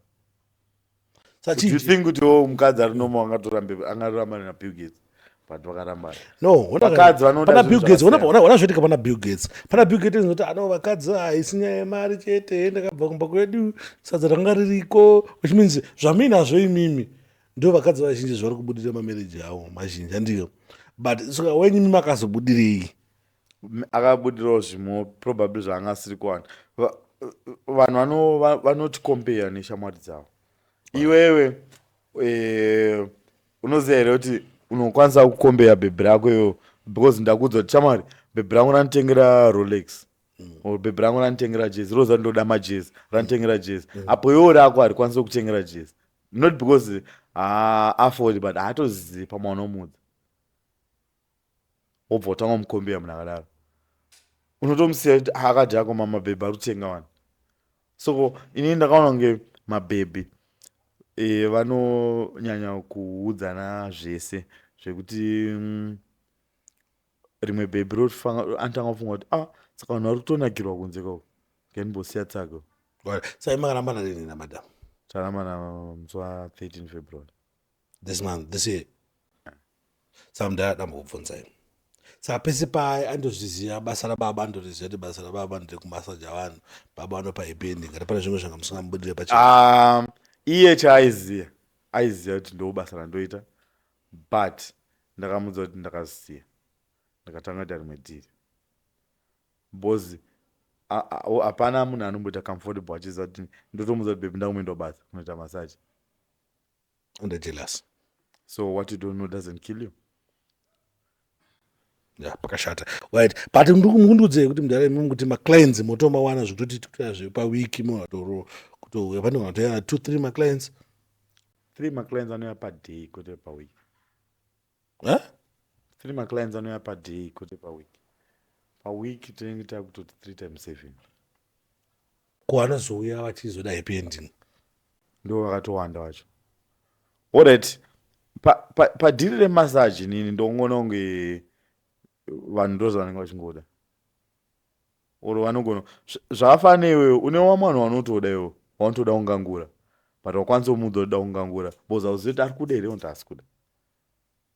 Saka Do you chii? think kuti o mukadzi ari normal angatorambana naBill Gates? But vakarambana. No. Vakadzi vanoda Pana zvinhu Bill Gates, zvakasiyana. ona zvoitika pana Bill Gates. Pana Bill Gates inoti ano vakadzi haisi nyaya yemari chete, ndakabva kumba kwedu sadza ranga ririko, which means zvamuinazvo imimi ndo vakadzi vazhinji zvari kubudira mamarriage avo mazhinji, handiyo? But saka wenyu imi makazobudirei? Akabudirawo zvimwewo probably zvaanga asiri kuwana. Vanhu vanotikompeya neshamwari dzavo. Iwewe unoziva here kuti unokwanisa kukombeya bhebhi rako iwewe? Because ndakuudza kuti, shamwari, bhebhi rangu randitengera Rolex or bhebhi rangu randitengera jezi, roza ndoda majezi, randitengera jezi. Apo iwewe rako harikwanisi kutengera jezi, not because haafford, but haatozivi. Pamwe unomudza, wobva utanga mukombeya munhu akadaro, unotomusiya kuti akadhi ako mamabhebhi ari kutenga vanhu. So inini ndakaona kunge mabhebhi vanonyanya kuudzana zvese, zvekuti rimwe bhebhi anotanga kufunga kuti, ah, saka vanhu vari kutonakirwa kunze koko, ngendimbosiya tsako. Saka makarambana rini namadam? Tarambana musi wa13 February. This month, this year. Saka mudhara, dambokubvunzai, saka pese paai andozviziva basa rababa, andoriziva kuti basa rababa nderekumasaja vanhu, baba vanopa happy ending, ngati pane zvimwe zvanga musingamubudire pachena? Iye chaaiziva, aiziva kuti ndo basa randoita, but ndakamudza kuti ndakazisiya, ndakatanga kuita rimwe dhiri, because hapana munhu anomboita comfortable achiziva kuti ndotomudza kuti, "Baby, ndakumboenda basa kunoita massage." Under jealous. So what you don't know doesn't kill you. Ya, pakashata. Right, but mundiudzei kuti mudhara, imimi kuti maclients motomawana zvekutoti tikuita pawiki, munatoro kutouya pane vanotoya two three maclients? Three maclients anouya paday, kwete paweek. Huh? Three maclients anouya paday, kwete paweek. Paweek tinenge takutoti three times seven. Ko vanozouya vachizoda happy ending? Ndo vakatowanda vacho. Alright, padhiri remassage, nini ndongoona kunge vanhu ndo zvavanenge vachingoda, or vanogona zvakafanana iwewe, une vamwe vanhu vanotoda iwewe, vanotoda kungangura, but wakwanisa kumuudza kuti da kungangura, because hauzivi kuti ari kuda here kuti haasi kuda.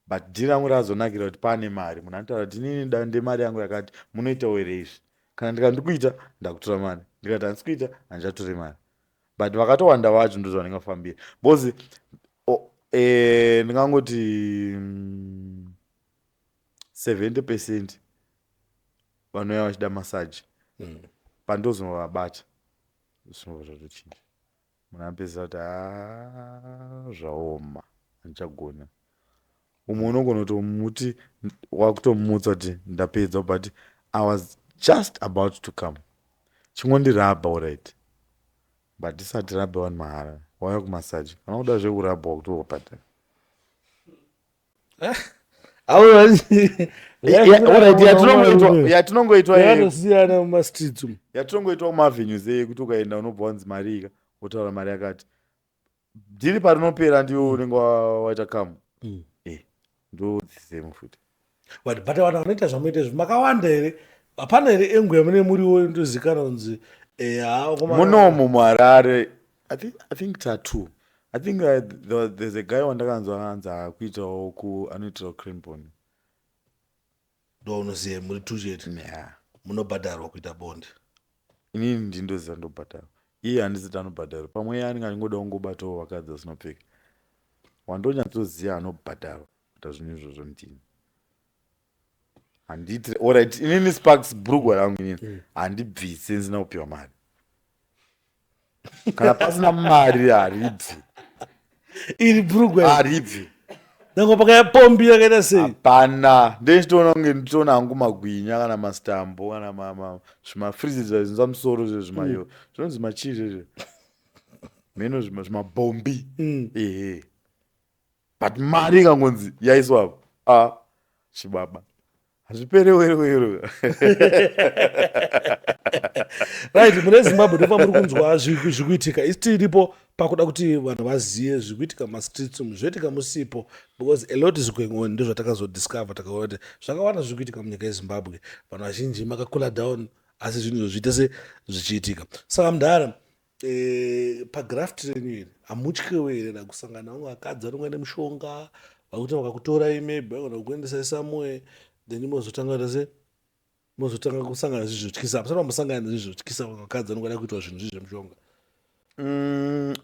But dhiri rangu razonakira kuti pane mari. Munhu anotaura kuti, "Inini ndemari yangu yakati, munoitawo here izvi?" Kana ndikati ndikuita, ndakutora mari. Ndikati handisi kuita, handichatori mari. But vakatowanda vacho ndo zvavanenge vafambira, because ndingangoti 70% vanouya vachida massage. Pandozonovabata, zvinobva zvatochinja. Munhu anopedzisa kuti, "Ha, zvaoma, handichagona." Umwe unogona kutomuti, wakutomutsa kuti, "Ndapedza, but I was just about to come, chingondirabha." Alright, but tisati rabha vanhu mahara. Wauya kumassage, kana kuda zvekurabha, wakutovabhadhara. Alright, yatinongoitwa Yakatosiyana mumastreets umu. Yatinongoitwa kumavenues ekuti ukaenda unobva wanzi mari ika, wotaura mari yakati, dhiri parinopera ndiwo unenge waita kamu. Ndo the same futi. But vanhu vanoita zvamunoita izvi makawanda here? Hapana here engu yamune muriwo indozikanwa kunzi ha, Munomu muHarare, I think tattoo, I think there's a guy wandakanzwa anzi akuitawo ku anoitirawo Cranborne. Ndo unoziva muri two chete? Yeah. Munobhadharwa kuita bonde? Inini ndindoziva ndobhadharwa, iye handisiti anobhadharwa. Pamwe iye anenge achingoda kungobatawo vakadzi vasinopfeka. Wandonyatsoziva anobhadharwa kuita zvinhu izvozvo ndini. Handiti alright, inini Sparks, bhurugwa rangu inini handibvisi ndisina kupiwa mari. Kana pasina mari, haribvi. Iri bhurugwa? Haribvi. Nango pakaya pombi yakaita sei? Hapana. Ndechitoona kunge nditoona hangu magwinya kana mastambo kana zvimafrizi zvazinza musoro zve zvimayo zvinonzi machii zvezve mheno, zvimabhombi. Ehe, but mari ikangonzi yaiswa apo, a chibaba, hazvipere wero wero. Right, mune Zimbabwe ndopa muri kunzwa zvikuitika. Isi tiripo pakuda kuti vanhu vazive zvikuitika mumastreets umu, zvoitika musipo, because a lot is going on. Ndozvatakazodiscover, takaona kuti zvakawanda zviri kuitika munyika yeZimbabwe. Vanhu vazhinji makacoola down, asi zvinhu izvo zviite se zvichiitika. Saka mudhara, pagraft renyu iri, hamutyewo here na kusangana vamwe vakadzi vanonga nemushonga, vakuti vakakutorai, maybe vagona kukuendesai somewhere, then mozotanga kuita se mozotanga kusangana nezvinhu zvotyisa? Musati mambosangana nezvinhu zvotyisa, vakadzi vanongoda kuitwa zvinhu zvi zvemushonga?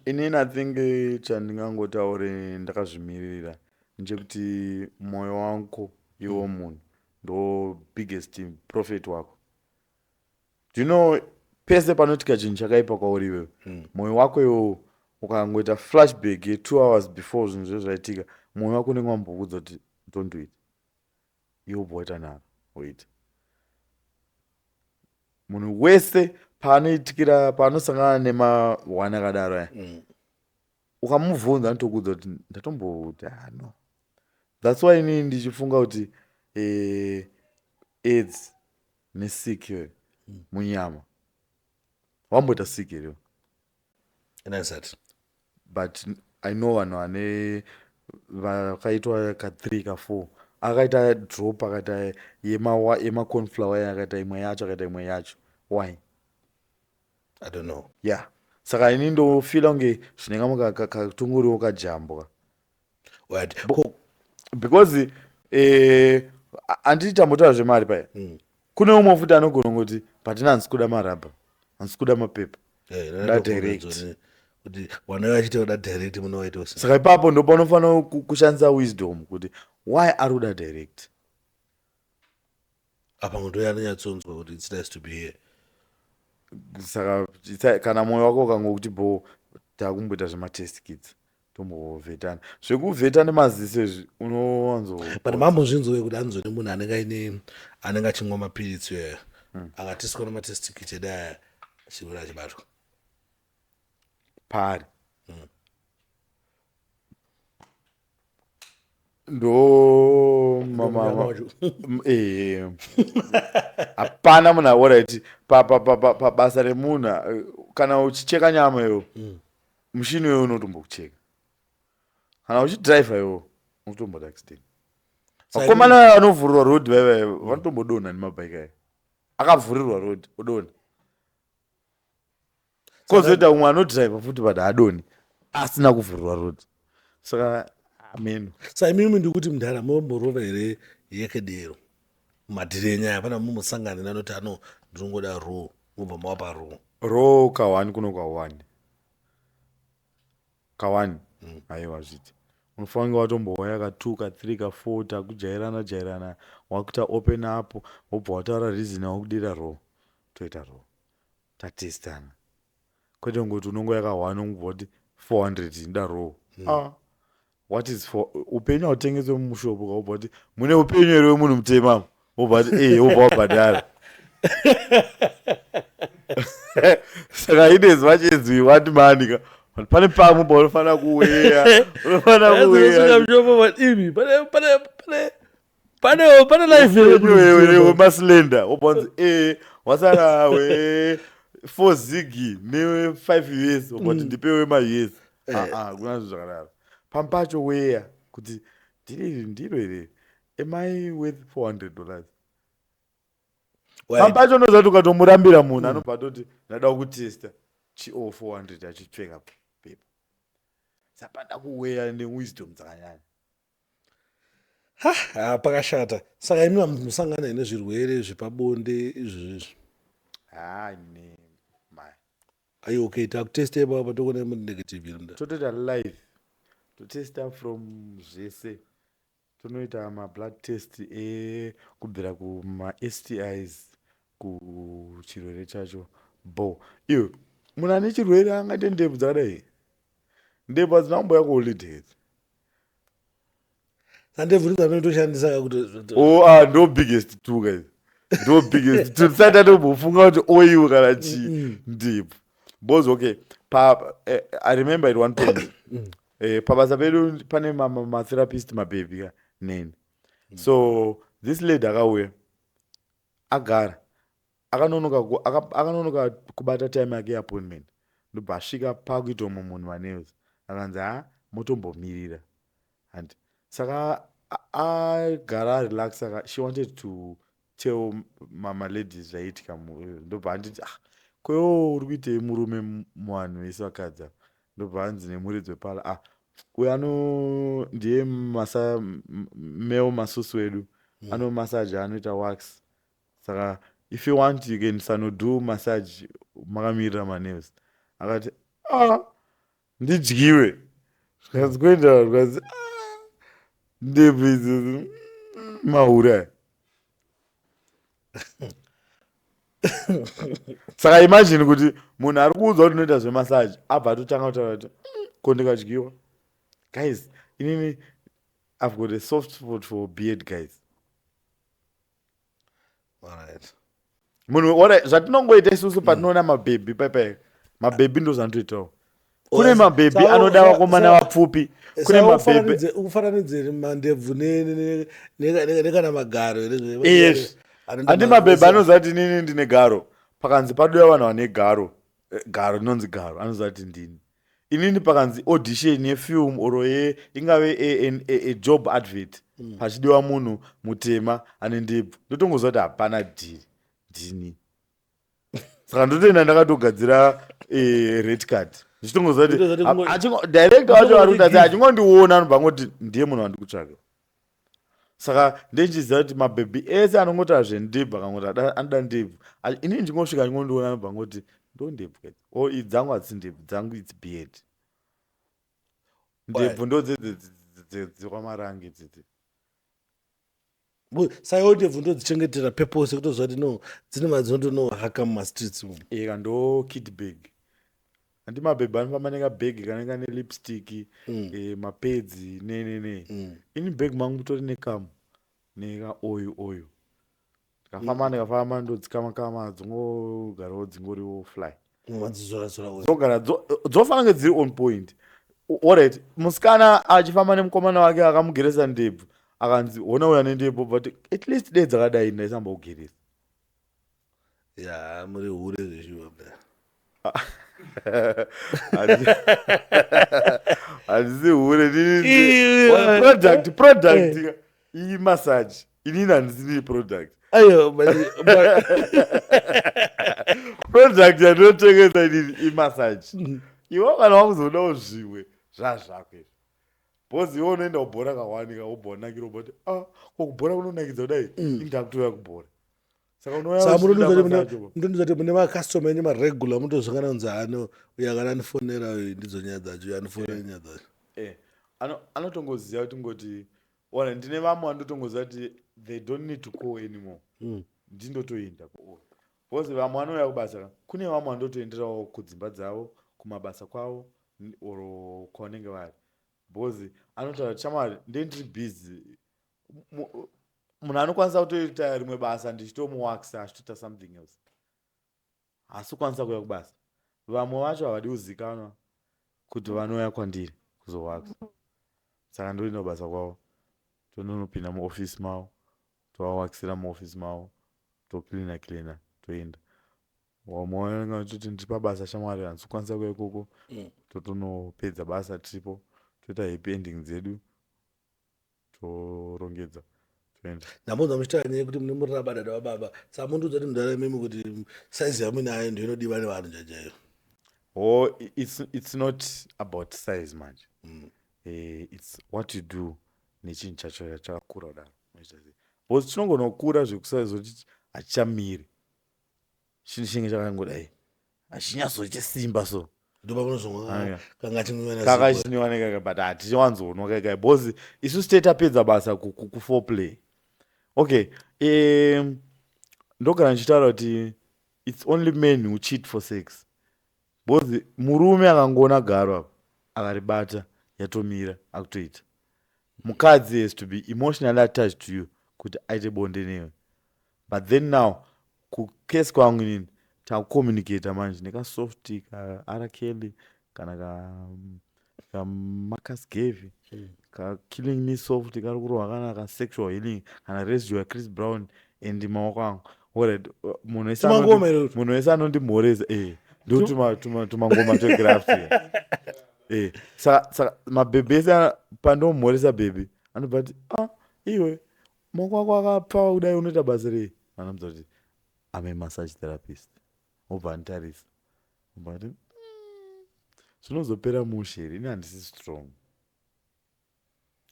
Inini I think chandingangotaure ndakazvimiririra ndechekuti mwoyo wako iwo munhu. Ndo biggest prophet wako. Do you know, pese panoitika chinhu chakaipa kwauri iwewe, mwoyo wako iwowo ukangoita flashback ye2 hours before zvinhu zvo zvaitika, mwoyo wako unenge wambokuudza kuti don't do it. Iwe ubva waita nharo, woita. Munhu wese paanoitikira, paanosangana nemahwani akadaro aya, ukamubvunza anotokuudza kuti ndatomboti, ah, no. That's why inini ndichifunga kuti AIDS nesick iyoyo munyama. Wamboita sick here? Inasati. But I know vanhu vane vakaitwa ka3, ka4, akaita drop, akaita yemacornflower, akaita imwe yacho, akaita imwe yacho. Why? I don't know. Yeah, saka ini ndofeela kunge zvinenge katongoriwo kajambwa. Right. Because handiti tambotaura zvemari paya? Kune umwe futi anogona kungoti, but ini handisi kuda marabha, handisi kuda mapepa. Da direct. Kuti wana vachiita kuda direct, munowaita sei? Saka ipapo ndo panofanira kushandisa wisdom kuti why ari kuda direct. Apa ndo yanonyatsonzwa kuti it's nice to be here. Saka kana mwoyo wako ukangokuti bo, takumboita zvematest kits, tombovhetana zvekuvheta nemaziso izvi, unowanzo But mambozvinzwe kuti anzone munhu anenge aine, anenge achimwa mapiritsi iyoyo, akatiswa nematest kit edu aya, chirwere achibatwa? Pari ndo Munyama wacho. Hapana munhu, alright, pabasa remunhu, kana uchicheka nyama iwo, mushini iwewe unotombokucheka. Kana uchidhiraivha iwo, unotomboda accident. Vakomana vaya vanovhurirwa road vaya, vanotombodonha nemabhaiki aya. Akavhurirwa road, odonha. Kozoita umwe anodhiraivha futi, but haadoni asina kuvhurirwa road. Saka ameno. Sa imimi ndikuti mudhara, momborova here yekedero mumadhiri enyaya? Pana mumusangane nanoti ano ndinongoda raw, mobva mawapa raw? Raw ka1 kuno ka1 ka1, aiwa, zviti unofanira kunge watombouya ka2, ka3, ka4, takujairana jairana, wakuita open up, wobva wataura reason wakudira raw, toita raw, tatestana, kwete kungoti unongoya ka1, ungobva kuti 400 nda raw. Ah, what is for upenyu hautengeswe mumushopo. Kaubva kuti mune upenyu here wemunhu mutema, wobva kuti e, wobva wabhadhara. Saka in as much as we want money ka, but pane pamwe paunofanira kuweya, unofanira kuweya. Mushopo imi pane life here? Wemaslender, wobva wanzi e, wasara we 4 zigi ne5 US, wobva kuti ndipe wemaUS. Kuna zvinhu zvakadaro. Pamwe pacho weya kuti ndiri ndiro here, am I worth $400? Pamwe pacho unoziva kuti ukatomurambira munhu, anobva atoti ndada kutesta chio 400, achipfeka pepa. Saka kuweya newisdom dzakanyanya. Ha, pakashata. Saka imi musangana nezvirwere zvepabonde izvozvo izvi? Ha, ne mai. Ai, okay, takutesta ipapa, tokuona muri negative iri munda. Totoita live, totesta from zvese, tonoita mablood test ekubvira kumaSTIs kuchirwere chacho bo. Iyo munhu ane chirwere angaite ndebvu dzakadai? Ndebvu hadzina kumboya kuholidays. Sandebvu ndidzanotoshandisa kuti Oh, ah, ndo biggest two guys, ndo biggest two. Tisati tatombofunga kuti oil kana chii, ndebvu. Because okay, pa I remember at one point, pabasa pedu pane matherapist mabhebhi ka neni. So this lady akauya, agara, akanonoka akanonoka kubata time yake yeappointment, ndobva asvika pakuita umwe munhu manails, akanzi, ha, motombomirira handi. Saka agara arelax. Saka she wanted to tell maladies zvaiitika. Ndobva anditi, ah, kwewo uri kuitei murume muvanhu vese vakadzi ava? Ndobva anzi nemuridzi wepala, ah, uyu ano ndiye masa male masusu wedu, anomasaja, anoita wax. Saka if you want, you can sanodo massage makamirira manails. Akati, ah, ndidyiwe. Zvikanzi kuenda, zvikanzi, ah, ndebvu idzi, mahure aya. Saka imagine kuti munhu ari kuudzwa kuti unoita zvemassage, abva atotanga kutaura kuti, ko ndikadyiwa?" Guys, inini I've got a soft spot for beard guys. Munhu ora zvatinongoita isusu patinoona mabhebhi paipai, mabhebhi ndo zvanotoitawo. Kune mabhebhi anoda vakomana vapfupi, kune mabhebhi Ufananidzeri mandebvu nekana magaro here? Yes, handi mabhebhi anoziva kuti inini ndine garo. Pakanzi paduya vanhu vane garo, garo rinonzi garo, anoziva kuti ndini inini. Pakanzi audition yefilm or ye ingave a job advert, pachidiwa munhu mutema ane ndebvu, ndotongoziva kuti hapana dhiri, ndini. Saka ndotoenda ndakatogadzira red card, ndichitongoziva kuti Ndotoziva kuti director wacho ari kuita sei, achingondiona anobva angoti, "Ndiye munhu wandikutsvaga." Saka ndenchiziva kuti mabhebhi ese anongotaura zvendebvu, akangoti anoda ndebvu, inini ndingosvika, achingondiona anobva angoti, "Ndo ndebvu idzi." O, idzi dzangu hadzisi ndebvu dzangu, it's beard. Ndebvu ndo dzekwaMarange dzidzi. Saka ndebvu ndodzichengetera purpose yekutoziva kuti no, dzine madzinotonohaka mumastreets umu. Eka, ndo kit bag. Handi mabhebhi anofamba nekabhegi kanenge kane lipstick, mapedzi, ne ini bhegi mangu mutori nekamu nekaoil oil. Ndikafamba, ndikafamba, ndodzikama kama, dzongogarawo dzingoriwo fly. Madzizora-zora oil. Dzogara dzofanira kunge dziri on point. Alright, musikana achifamba nemukomana wake akamugeresa ndebvu, akanzi, "Hona uya nendebvu," but at least dei dzakadai ndaisamba kugeresa. Ya, muri hure zveshuwa. Handisi hure. Iwe. Product iyi massage, inini handisini product. Ayo, Product yandinotengesa inini imassage. Iwe kana wakuzodawo zvimwe, zvazvako izvo, because iwe unoenda kubhora kawanika, wobva wanakira, wobva kuti, "Ah, ko kubhora kunonakidza kudai, ini ndakutouya kubhora." Saka unouya Saka uchida massage uko. Munondiudza kuti mune macustomer enyu maregular, mutozongana kunzi ano uyo akana andifonera uyu, ndidzo nyaya dzacho, uyo andifonera, nyaya dzacho? Eh, anotongoziva kuti ngoti ona ndine vamwe vanototongoziva kuti they don't need to call anymore, ndindotoenda kuoyo, because vamwe vanouya kubasa ka, kune vamwe vandotoenderawo kudzimba dzavo, kumabasa kwavo or kwavanenge vari, because anotaura kuti, "Shamwari, ndendiri busy." Munhu anokwanisa kutoita rimwe basa ndichitomuwakisa, achitoita something else, haasi kukwanisa kuuya kubasa. Vamwe vacho havadi kuzikanwa kuti vanouya kwandiri kuzowakisa, saka ndoenda kubasa kwavo, tononopinda muofisi mavo, tovawakisira muofisi mavo, tocleana cleana, toenda. Vamwe vanenge vachitoti, "Ndiri pabasa shamwari, handisi kukwanisa kuuya ikoko." Totonopedza basa tiripo, toita happy ending dzedu, torongedza, toenda. Ndambonzwa muchitaura nyaya yekuti mune muri rabadada wababa. Saka mundiudza kuti mudhara imimi, kuti saizi yamuinayo ndiyo inodiwa nevanhu chaichaiyo? Oh, it's not about size manje. It's what you do nechinhu chacho chakakura kudaro. Unoita sei? Because chinongonokura zvekusazoti hachichamiri, chinhu chinenge chakangodai, hachinyatsoite simba so. Ndopamunozomwa Aya. kanga chimwiwa na Kakachiniwa nekaka, but hatichiwanzonwa kaikai, because isusu tei tapedza basa kuforeplay. Okay, ndogara ndichitaura kuti it's only men who cheat for sex, because murume akangoona garo apa, akaribata, yatomira, akutoita. Mukadzi has to be emotionally attached to you kuti aite bonde newe. But then now, kucase kwangu inini, takucommunicata manje nekasoft ka R Kelly kana kaMarcus Garvey, ka Killing Me Soft kari kurohwa, kana kasexual healing, kana Residue yaChris Brown, and maoko angu. Alright, munhu wese Tumangoma here utu? Munhu wese anondimhoresa, ndo tumangoma twegraft. Saka mabhebhi ese pandomhoresa bhebhi, anobva ati, "Ah, iwe, maoko ako akapfava kudai, unoita basa rei?" Anomudza kuti, "I'm a massage therapist." Obva anditarisa, obva ati, zvinozopera mushe here? Ini handisi strong."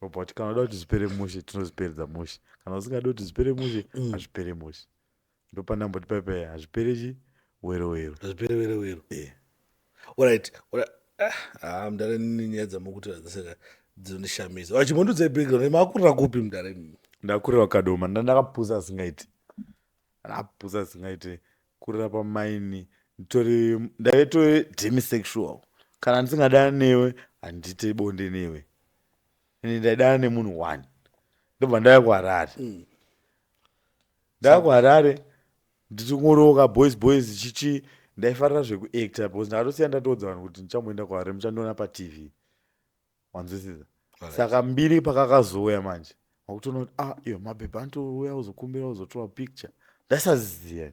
Obva kuti, "Kana uda kuti zvipere mushe, tinozviperedza mushe. Kana usingadi kuti zvipere mushe, hazvipere mushe." Ndopandamboti paipai hazvipere chi wero wero. Hazvipere wero wero. Alright. Alright. Ah, mudhara, nini nyaya dzamukutaura dzeseka dzinondishamisa. Vachimondudza background, makurira kupi mudhara imimi? Ndakurira Kadoma, ndandakapusa asingaiti. Ndapusa zingaite kurira pamaini, nditori ndaive tori demisexual. Kana ndisingadana newe, handite bonde newe. Ende ndaidana nemunhu one. Ndobva ndauya kuHarare. Ndauya kuHarare ndichingoroka boys boys chichi. Ndaifarira zvekuacta because ndakatosiya ndatoudza vanhu kuti ndichamboenda kuHarare, muchandiona paTV. Wanzwisisa? Saka mbiri pakakazouya manje, wakutoona kuti, ah, iyo mabhebhi anotouya uzokumbira uzotorwa picture. Ndaisaziva.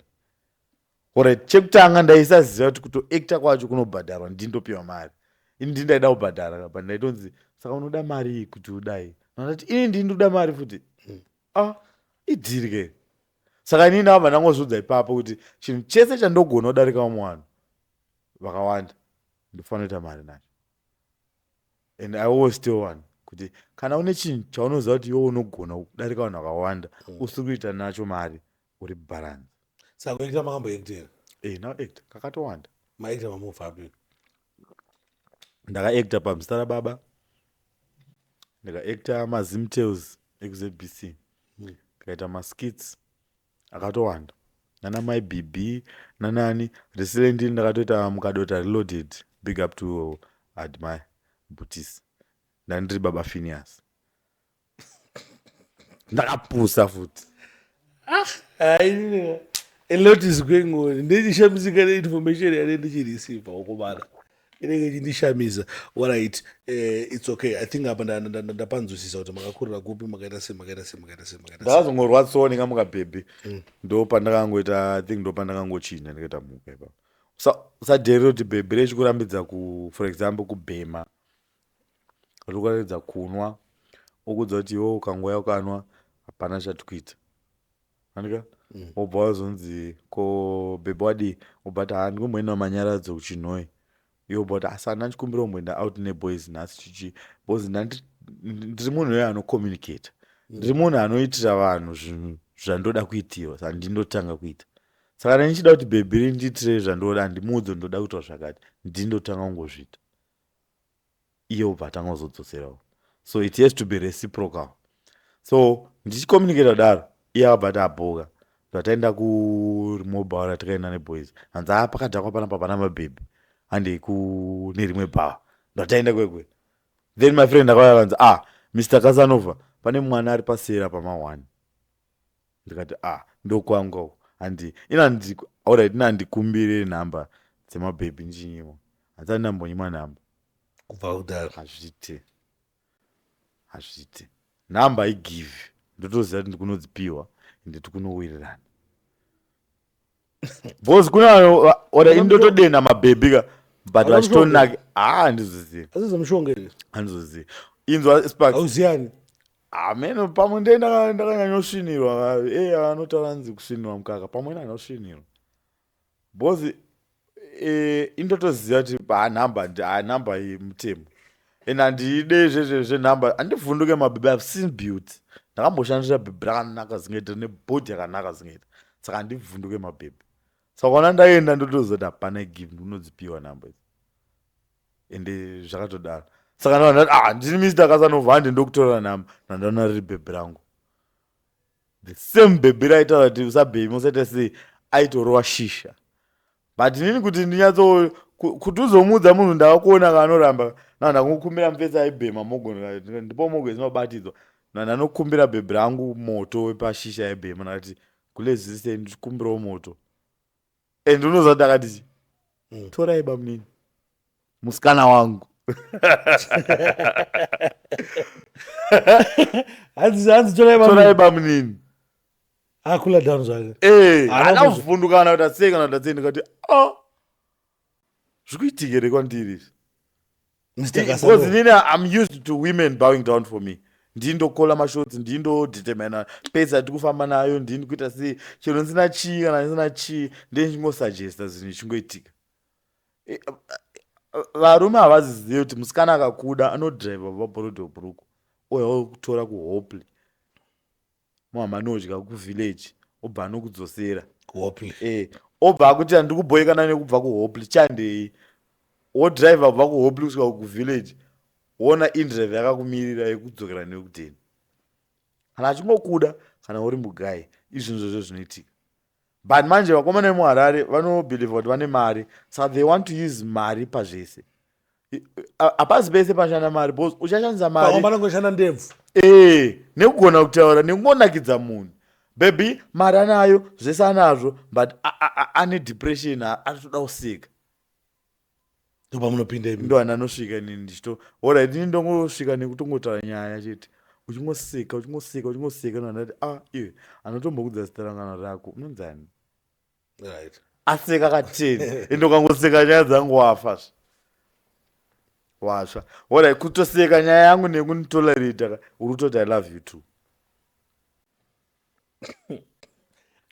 Alright, chekutanga ndaisaziva kuti kutoacta kwacho kunobhadharwa, ndindopiwa mari. Ini ndini ndaida kubhadhara, but ndaitonzi, "Saka unoda mari iyi kuti udai?" Ndati, "Ini ndini ndoda mari futi." Ah, idhiri ke. Saka inini ndakabva ndangozviudza ipapo kuti chinhu chese chandogona kudarika vamwe vanhu vakawanda, ndofanira kuita mari nacho. And I always tell one kuti kana une chinhu chaunoziva kuti iwe unogona kudarika vanhu vakawanda, usiri kuita nacho mari, uri balance. Saka kuacta makamboactera? Now act kakatowanda. Maacta mamovie api? Ndakaacta paMzita raBaba, ndikaacta maZim Tales ekuZBC, ndikaita maskits akatowanda nana Mai BB nanani. Recently ndakatoita Mukadota Reloaded. Big up to Admire Butisi. Ndandiri Baba Phineas. Ndakapusa futi. Hayi, a lot is going on. Ndichishamisika neinformation yane ndichireceiva ukomana, inenge ichindishamisa. Alright, it's okay. I think apa ndapanzwisisa kuti makakurira kupi, makaita sei, makaita sei, makaita sei, makaita sei. Ndakazongorwadziwawo nekamukabhebhi. Ndo pandakangoita, I think ndo pandakangochinja ndikaita mhuka ipapo. Usadherera kuti bhebhi rechikurambidza ku, for example, kubhema, rikuratidza kunwa, okudza kuti iwe ukangouya ukanwa hapana chatikuita, andika wobva wazonzi, "Ko bhebhi wadii?" Wobva ti, "Ha, ndikumboenda manyaradzo kuChinhoi." Iwe wobva kuti, "Asi handina, chikumbira kumboenda out neboys nhasi chichi," because ndiri munhu uyo anocommunicata. Ndiri munhu anoitira vanhu zvinhu zvandoda kuitirwa, saka ndindotanga kuita. Saka kana ndichida kuti bhebhi rindiitire zvandoda, handimuudze ndoda kuitwa zvakati, ndindotanga kungozviita, iye obva atanga kuzodzoserawo. So it has to be reciprocal. So ndichicommunicata kudaro, iye akabva ati abhoka. Zvataenda kurimwe ratikaenda neboys, hanzi, "A, pakadhakwa panapa, pana mabhebhi, handei kune rimwe bhawa." Ndataenda kwekwe. Then my friend akauya akanzi, "Ah, Mr Casanova, pane mwana ari pasera pama1." Ndikati, "Ah, ndokwangu uko." Handi ina, alright, ina handikumbire nhamba dzemabhebhi ndichinyimwa. Handisati ndambonyimwa nhamba. Kubva kudhara? Hazviite, hazviite. Nhamba igive, ndotoziva kuti ndikunodzipiwa ende tikunowirirana, because kuna ora ini ndotodena mabhebhi ka, but Hauna vachitonaka. Ha, handizozivi. Asizo mushonga here? Handizozivi. Inzwa, Sparks. Hauziyani? Ameno, pamwe ndee ndakanyanyosvinirwa. E, anotaura nzi kusvinirwa mukaka, pamwe ndanosvinirwa, because indotoziva kuti panhamba, nhamba iyi mutemo, and handide zvezve zvenhamba. Handivhunduke mabhebhi. I've seen beauty. Ndakamboshandisa bhebhi rakanaka zingaita, nebhodhi yakanaka zingaita, saka handivhunduke mabhebhi. Saka kana ndaenda, ndotoziva kuti hapana give, ndinodzipiwa nhamba idzi, ende zvakatodaro. Saka ndati, "Ah, ndini Mr Casanova, hande ndokutorera nhamba." Nandaona riri bhebhi rangu, the same bhebhi raitaura kuti usabhebhi, musaita sei, aitorova shisha. But inini kuti ndinyatso kuti uzomuudza munhu ndakakuona kanoramba, na ndakukumbira mupfesi aibhema mogoni, ndipo mogo isinobatidzwa. Ndanokumbira bhebhi rangu moto wepashisha yaibhema. Ndakati, "Kulezise, ndikumbirawo moto." And unoziva ndakati, "Torai bamunini, musikana wangu." Hanzi torai? "Torai bamunini." Akula down zvake. Eh, Haana haana kuvhunduka kana kuti asei, kana kuti asei. Ndikati, "A, zvikuitika here kwandiri izvi?" Mr Because Casanova. inini I'm used to women bowing down for me. Ndini ndokola mashots, ndini ndodetermina pace yatiri kufamba nayo, ndini kuita sei, chero ndisina chii, kana ndisina chii, ndechingosuggesta zvinhu ichingoitika. Varume havazizivi kuti musikana akakuda anodhiraivha kubva Borrowdale Brooke, ouya kutora kuHopley, muhama anodya kuvillage, obva anokudzosera. Hopley. Obva akuti, "Handiri kubhoekana nekubva kuHopley, chandei." Wodhiraivha kubva kuHopley kusvika kuvillage, woona inDrive yakakumirira yekudzokera nekudheni. Kana achingokuda, kana uri mugai, izvinhu zvozvo zvinoitika. But manje vakomana vemuHarare vanobhilivha kuti vane mari, saka they want to use mari pazvese. Hapasi pese panoshanda mari, because uchashandisa mari. Pamwe panongoshanda ndebvu. Ee, nekugona kutaura, nekungonakidza munhu. Baby mari anayo, zvese anazvo, but ane depression, anotoda kuseka. Ndopamunopinda imi. Ndo andanosvika inini ndichito, alright, inini ndongosvika nekutongotaura nyaya chete, uchingoseka, uchingoseka, uchingoseka. Ndati, ah, iwe anotombokudza zita rangana rako unonzani? Aseka kateni, ende ukangoseka nyaya dzangu wafa, wasva. Alright, kutoseka nyaya yangu nekunditolerata, uri kutoti, "I love you too."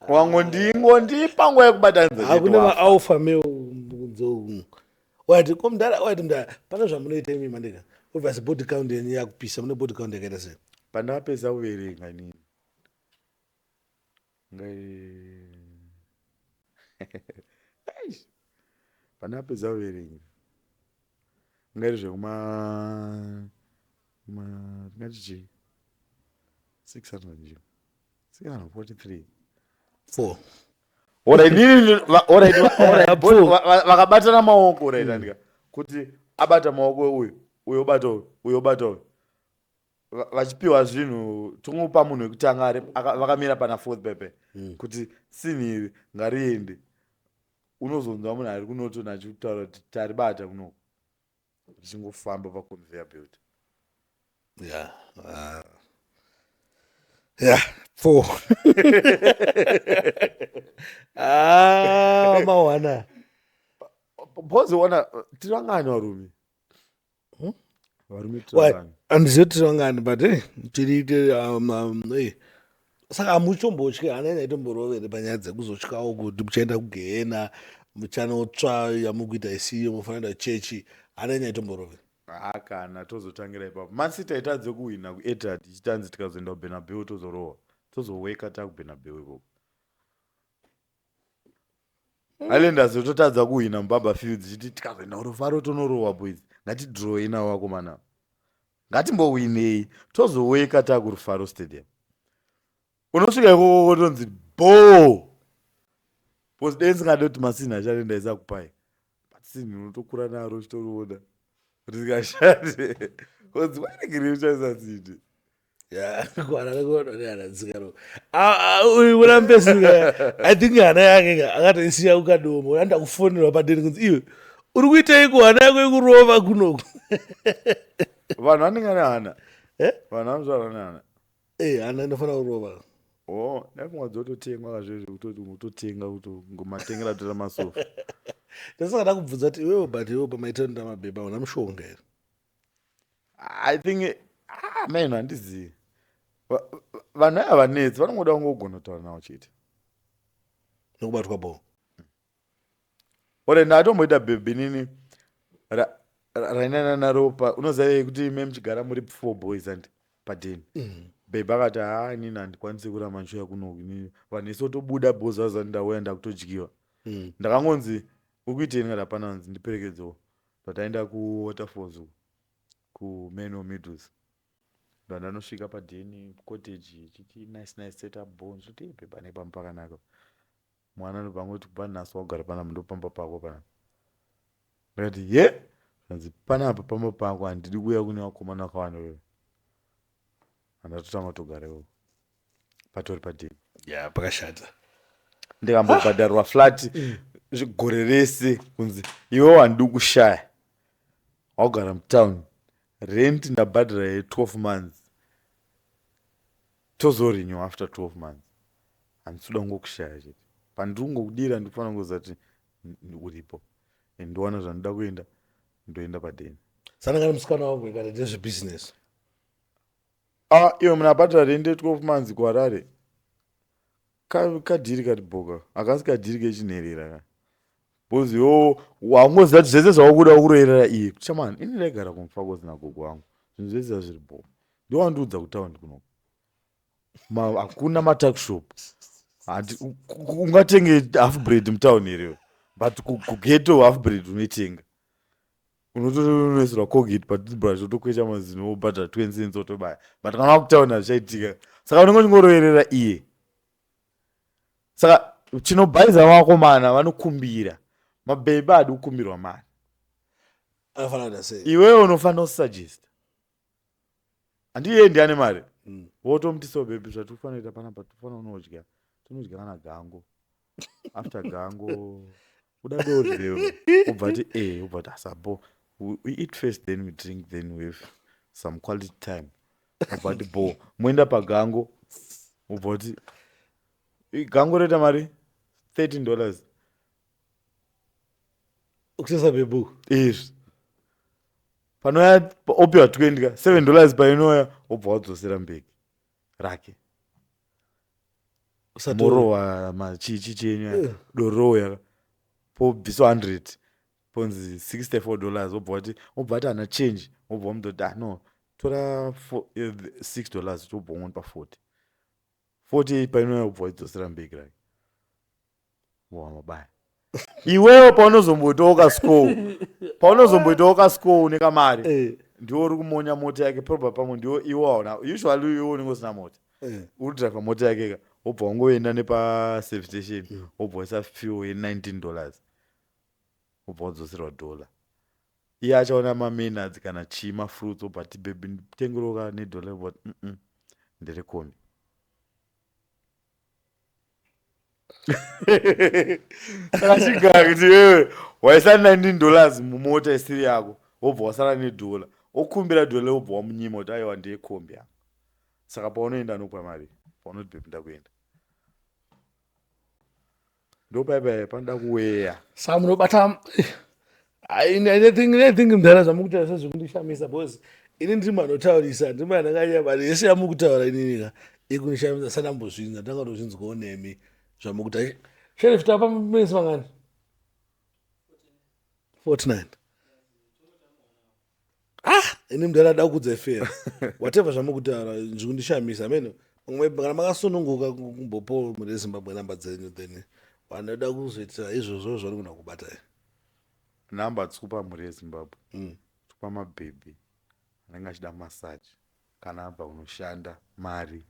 Wangondingondipa nguva yekubatanidza chete, Hakuna wafa. Maalpha male kunze umu. Wati ko mudhara, wati mudhara, pane zvamunoita imi mandika. Obviously body count yenyu yakupisa, mune body count yakaita sei? Pandakapedza kuverenga inini, Eish. Pandakapedza kuverenga ngairi zvekuma ma tingati chii, 600 nje, 643. Four. Alright, inini alright, alright, Four. Vakabatana maoko, right, andika kuti abata maoko uyu, uyu obata uyu, uyu obata uyu, vachipiwa zvinhu, tongopa munhu wekutanga ari vakamira pana fourth pepe kuti sinhi iri ngariende. Unozonzwa munhu ari kunotona achitaura kuti taribata kunoko, richingofamba paconveyor belt. Yeah. Yeah, four. Ah, mawana. Because ona, tiri vangani varume? Varume tiri Why? vangani? Handizivi tiri vangani, but eh, tiri eh. Saka hamuchombotyi, hana inaitomborovere panyaya dzekuzotyawo kuti muchaenda kugehena, muchanotsva yamukuita isiyo, mufanira kuenda kuchechi, hana inaitomborovere? Ha, kana tozotangira ipapo, masita itadze kuhwina kuEtihad, ichitanzi tikazoenda kuBernabeu tozorohwa, tozoweka takuBernabeu ikoko. Highlanders totadza kuhwina muBarbourfields, ichiti tikazoenda kuRufaro tonorohwa. Boys, ngatidrowei navo vakomana, ngatimbohwinei, tozoweka takuRufaro Stadium. Unosvika ikoko kotonzi bo, because dei ndisingade kuti masinhi ashande, ndaisakupai, but sinhi unotokura naro uchitoriona risingashande, konzi waregerei kushandisa sinhi. Kuharare kuona nehana dzikaro. Uyu kurambesika, I think hana yake ka akatoisiya kukadoma. Anoda kufonerwa padeni kunzi, "Iwe uri kuitei kuhana yako ikurova kunoku?" Vanhu vanenge ane hana. Eh? Vanhu vanozvarwa nehana. Eh, hana inofanira kurova. O, dai pfungwa dzototengwa kazvezvi, kutoti utotenga, kutomatengera toita masofa. Ndasakada kubvunza kuti iwewe, but iwewe pamaitenda mabhebha hauna mushonga here? I think, ah, man, handizivi. Vanhu ava vanetsi, vanongoda kungogona kutaura navo chete. Nekubatwa bho. Ore ndatomboita bhebhi nini rainana naro pa unoziva kuti ime muchigara muri four boys and padeni, bhebhi akati, "Ha, inini handikwanisi kuramba ndichiuya kunoku inini, vanhu ese tobuda boys vazani, ndauya ndakutodyiwa." Ndakangonzi, "Uri kuitei?" Ndikati, "Hapana." Nzi, "Ndiperekedzewo." Ndataenda kuWaterfalls uku, kuMeno Meadows. Ndandanosvika padheni, cottage chiti nice, nice setup, bo ndoti bhebhi ane pamba pakanaka. Mwana anobva angoti, "Kubva nhasi wagara panapa, ndopamba pako panapa." Ndikati, "Ye?" Zvanzi, "Panapa pamba pako, handidi kuuya kune vakomana vakawanda wewe." Handatotanga kutogara ikoko patori padheni. Ya, pakashata. Ndikambobhadharwa flat gore rese, kunzi, "Iwewo handidi kushaya, wagara mutown, rent ndabhadhara ye12 months, tozorenew after 12 months, handisi kuda kungokushaya chete. Pandiri kungokudira, ndikufanira kungoziva kuti uripo and ndowana zvandoda kuenda, ndoenda padheni." Sanangana musikana wangu ikati ndezvebusiness. Ah, iwe munhu abhadhara rent ye12 months kuHarare, kadhiri kati bhoka, hakasi kadhiri kechinherera ka, because iwo wangoziva kuti zvese zvawakuda kuroerera iye. Chamani, ini ndaigara kuMufakose nagogo wangu, zvinhu zvese zvazviri bho, ndowandiudza kutaundi kunoko hakuna matuckshop. Ungatenge half bread mutauni here? But kughetto half bread unoitenga, unotonoisirwa Colgate patoothbrush, wotokwesha mazino, wobhadhara 20 cents, wotobaya. But kana wakutauni hazvichaitika, saka unenge uchingoroverera iye. Saka Chinobhaiza vakomana vanokumbira. Mabhebhi haadi kukumbirwa mari. Anofanira kuita sei? Iwewe unofanira kusuggest. Handiye ndiane mari. Wotomuti so baby zvatikufanira kuita panapa tofanira kunodya. Tonodya kana gango. After gango uda dodye obva ti eh obva ti asabo we eat first then we drink then we have some quality time. Obva ti bo moenda pagango obva ti gango roita mari $13. Kusesa bebhu. Izvi. Panouya opiwa 20 ka $7 painouya obva wadzosera mbeki rake. Morowa machichi chenyu doro rouya pobviswa 100 ponzi $64 obva wati obva wati hana change obva wamutoti ah no tora $6 obva wongomupa 40. 40 painouya obva waidzosera mbeki rake. Wamabaya. Iwewe paunozomboitawo kascore paunozomboitawo kascore une kamari ndiwo uri kumonya mota yake probably pamwe ndiwo iwe waona usually iwe unenge usina mota uri driver mota yake ka wobva wangoenda nepa service station wobva waisa fuel ye $19 wobva wadzoserwa dollar. Iye achaona mamenads kana chii mafruits wobva ati baby nditengeroka nedollar wobva wati nderekombi. Saka chigara kuti iwewe waisa $19 mumota isiri yako wobva wasara nedollar okumbira dollar wobva wamunyima kuti aiwa ndeyekombi yangu. Saka paunoenda anokupa mari paunoti baby ndakuenda. Ndopaipai panoda kuweya. Saka munobata I think mudhara zvamukutaura sezvekundishamisa because ini ndiri munhu anotaurisa, ndiri munhu anenge but yese yamukutaura inini ka ikundishamisa sandambozvinzwa, ndanga kutozvinzwawo nemi zvamukutaura. Sheriff tapa minutes mangani? 49. Ini mudhara ada kukudza fair. Whatever zvamukutaura zvikundishamisa ameno. Kana makasununguka kumbopo muri Zimbabwe namba dzenyu then vanoda kuzoita izvozvo zvavanogona kubata. Namba dzikupa mhuri yeZimbabwe. Tikupa mabhebhi anenge achida massage kana abva kunoshanda mari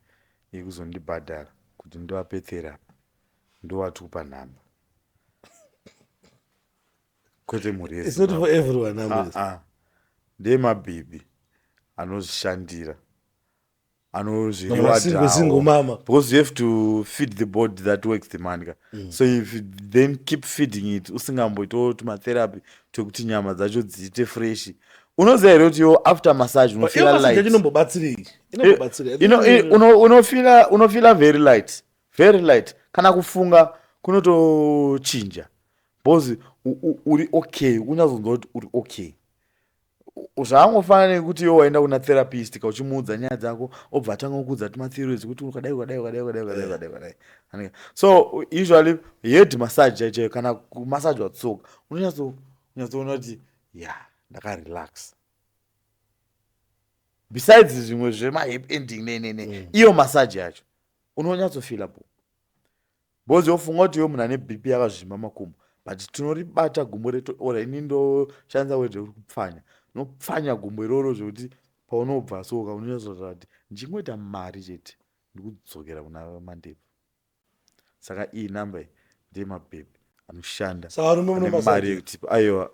yekuzondibhadhara kuti ndivape therapy ndowatikupa nhamba. Kwete mhuri It's not for everyone. Ndemabhebhi anozvishandira anozviriwadhawo because you have to feed the body that works the money. So if you then keep feeding it usingamboitawo tumatherapy twekuti nyama dzacho dziite fresh. Unoziva here kuti yo after massage unofeela light. Inombobatsirei? Unofeela very light, very light. Kana kufunga kunotochinja because uri okay, unyazonzwa kuti uri okay. Zvaangofanana nekuti iwe waenda kuna therapist ka uchimuudza nyaya dzako obva atanga kukuudza tumatheories kuti ukadai ukadai ukadai ukadai ukadai ukadai ukadai. So usually head massage chaiyo kana kumassage watsoka unonyatsoona kuti ya ndakarelax. Besides zvimwe zvema happy ending ne iyo massage yacho unonyatsofeela bo. Because yofunga kuti iwe munhu ane BP yakazvimba makumbo but tinoribata gumbo reto ora ini ndoshandisa word rekuti kupfanya. Unopfanya gumbo iroro zvekuti paunobva soka unonyatsotaura kuti ndichingoita mari chete ndikudzokera kuna mandebvu. Saka iyi namba iyi ndeyemabhebhi anoshanda mari yekutipa. Aiwa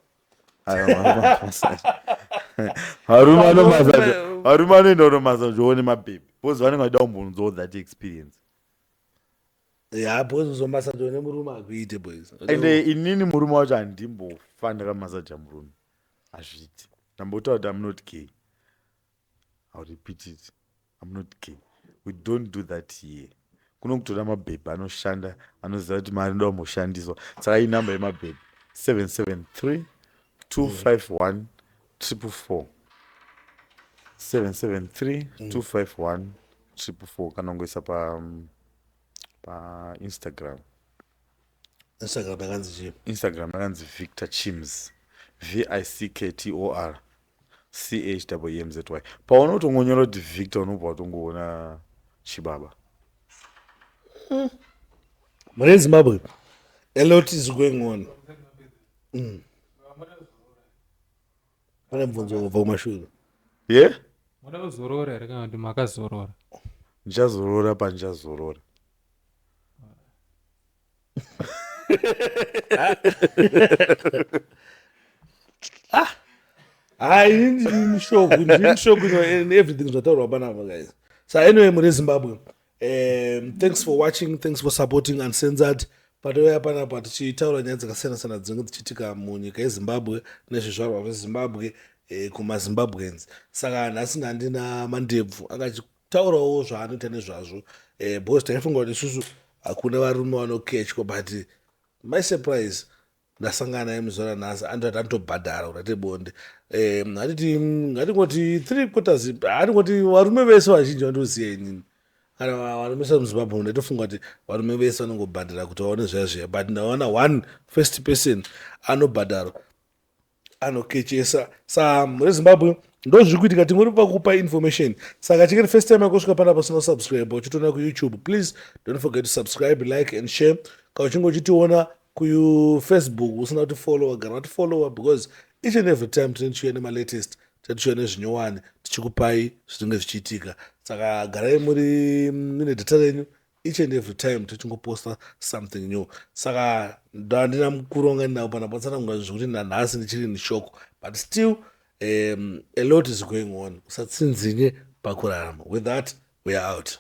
varume anomasaja, varume anoenda kunomasajawo nemabhebhi because vanenge vachida kumbonzwawo that experience. Yeah, because uzomasaja nemurume akuite boys. Ende inini murume wacho handimbofa ndakamasaja murume. Hazviiti. Ndambotaura kuti I'm not gay. I'll repeat it. I'm not gay. We don't do that here. Kuno kutora mabhebhi anoshanda anoziva kuti mari ndoda kumboshandiswa. Saka iyi namba yemabhebhi 773 251 444. 773 251 444 kana ungoisa pa Instagram. Instagram yakanzi chii? Instagram yakanzi Victor Chimzy. V I C K T O R C H W E M Z Y. Paunotongonyora kuti Victor unobva watongoona chibaba. Mune Zimbabwe a lot is going on. Pane mubvunzo wabva kumashure. Ye? Munoda kuzorora here kana kuti makazorora? Ndichazorora pandichazorora. Ah. Hayi, ndiri mushock, ndiri mushock in everything zvataurwa panapa, guys. So anyway, muri Zimbabwe, thanks for watching, thanks for supporting Uncensored. Patouya panapa tichitaura nyaya dzakasiyana siyana dzinenge dzichiitika munyika yeZimbabwe nezvizvarwa zveZimbabwe, kumaZimbabweans. Saka nhasi ndandina Mandebvu, akachitaurawo zvaanoita nezvazvo, because taifunga kuti isusu hakuna varume vanokechwa, but my surprise, ndasangana naye muzuva ranhasi, anotati anotobhadhara kuti ate bonde. Hatiti ngatingoti three quarters, hatingoti varume vese vazhinji vandoziva inini kana varume vese muZimbabwe, ndaitofunga kuti varume vese vanongobhadhara kuti vaone zviya zviya, but ndaona one first person anobhadhara anokechesa. Sa mureZimbabwe, ndo zviri kuitika, tingori pakupa information. Saka chingeri first time yakusvika panapa usina kusubscribe, uchitoona kuYouTube, please don't forget to subscribe, like and share. Kana uchinge uchitiona kuFacebook usina kutifollowa, gara watifollowa, because each and every time tinenge tichiuya nemalatest, tinenge tichiuya nezvinyowani, tichikupai zvinenge zvichiitika. Saka garai muri mune data renyu each and every time tichingoposta something new. Saka ndandina mukuru wanga ndinawo panapa, tsanangura zvekuti nanhasi ndichiri neshock, but still a lot is going on. Usatsinzinye pakurarama. With that, we are out.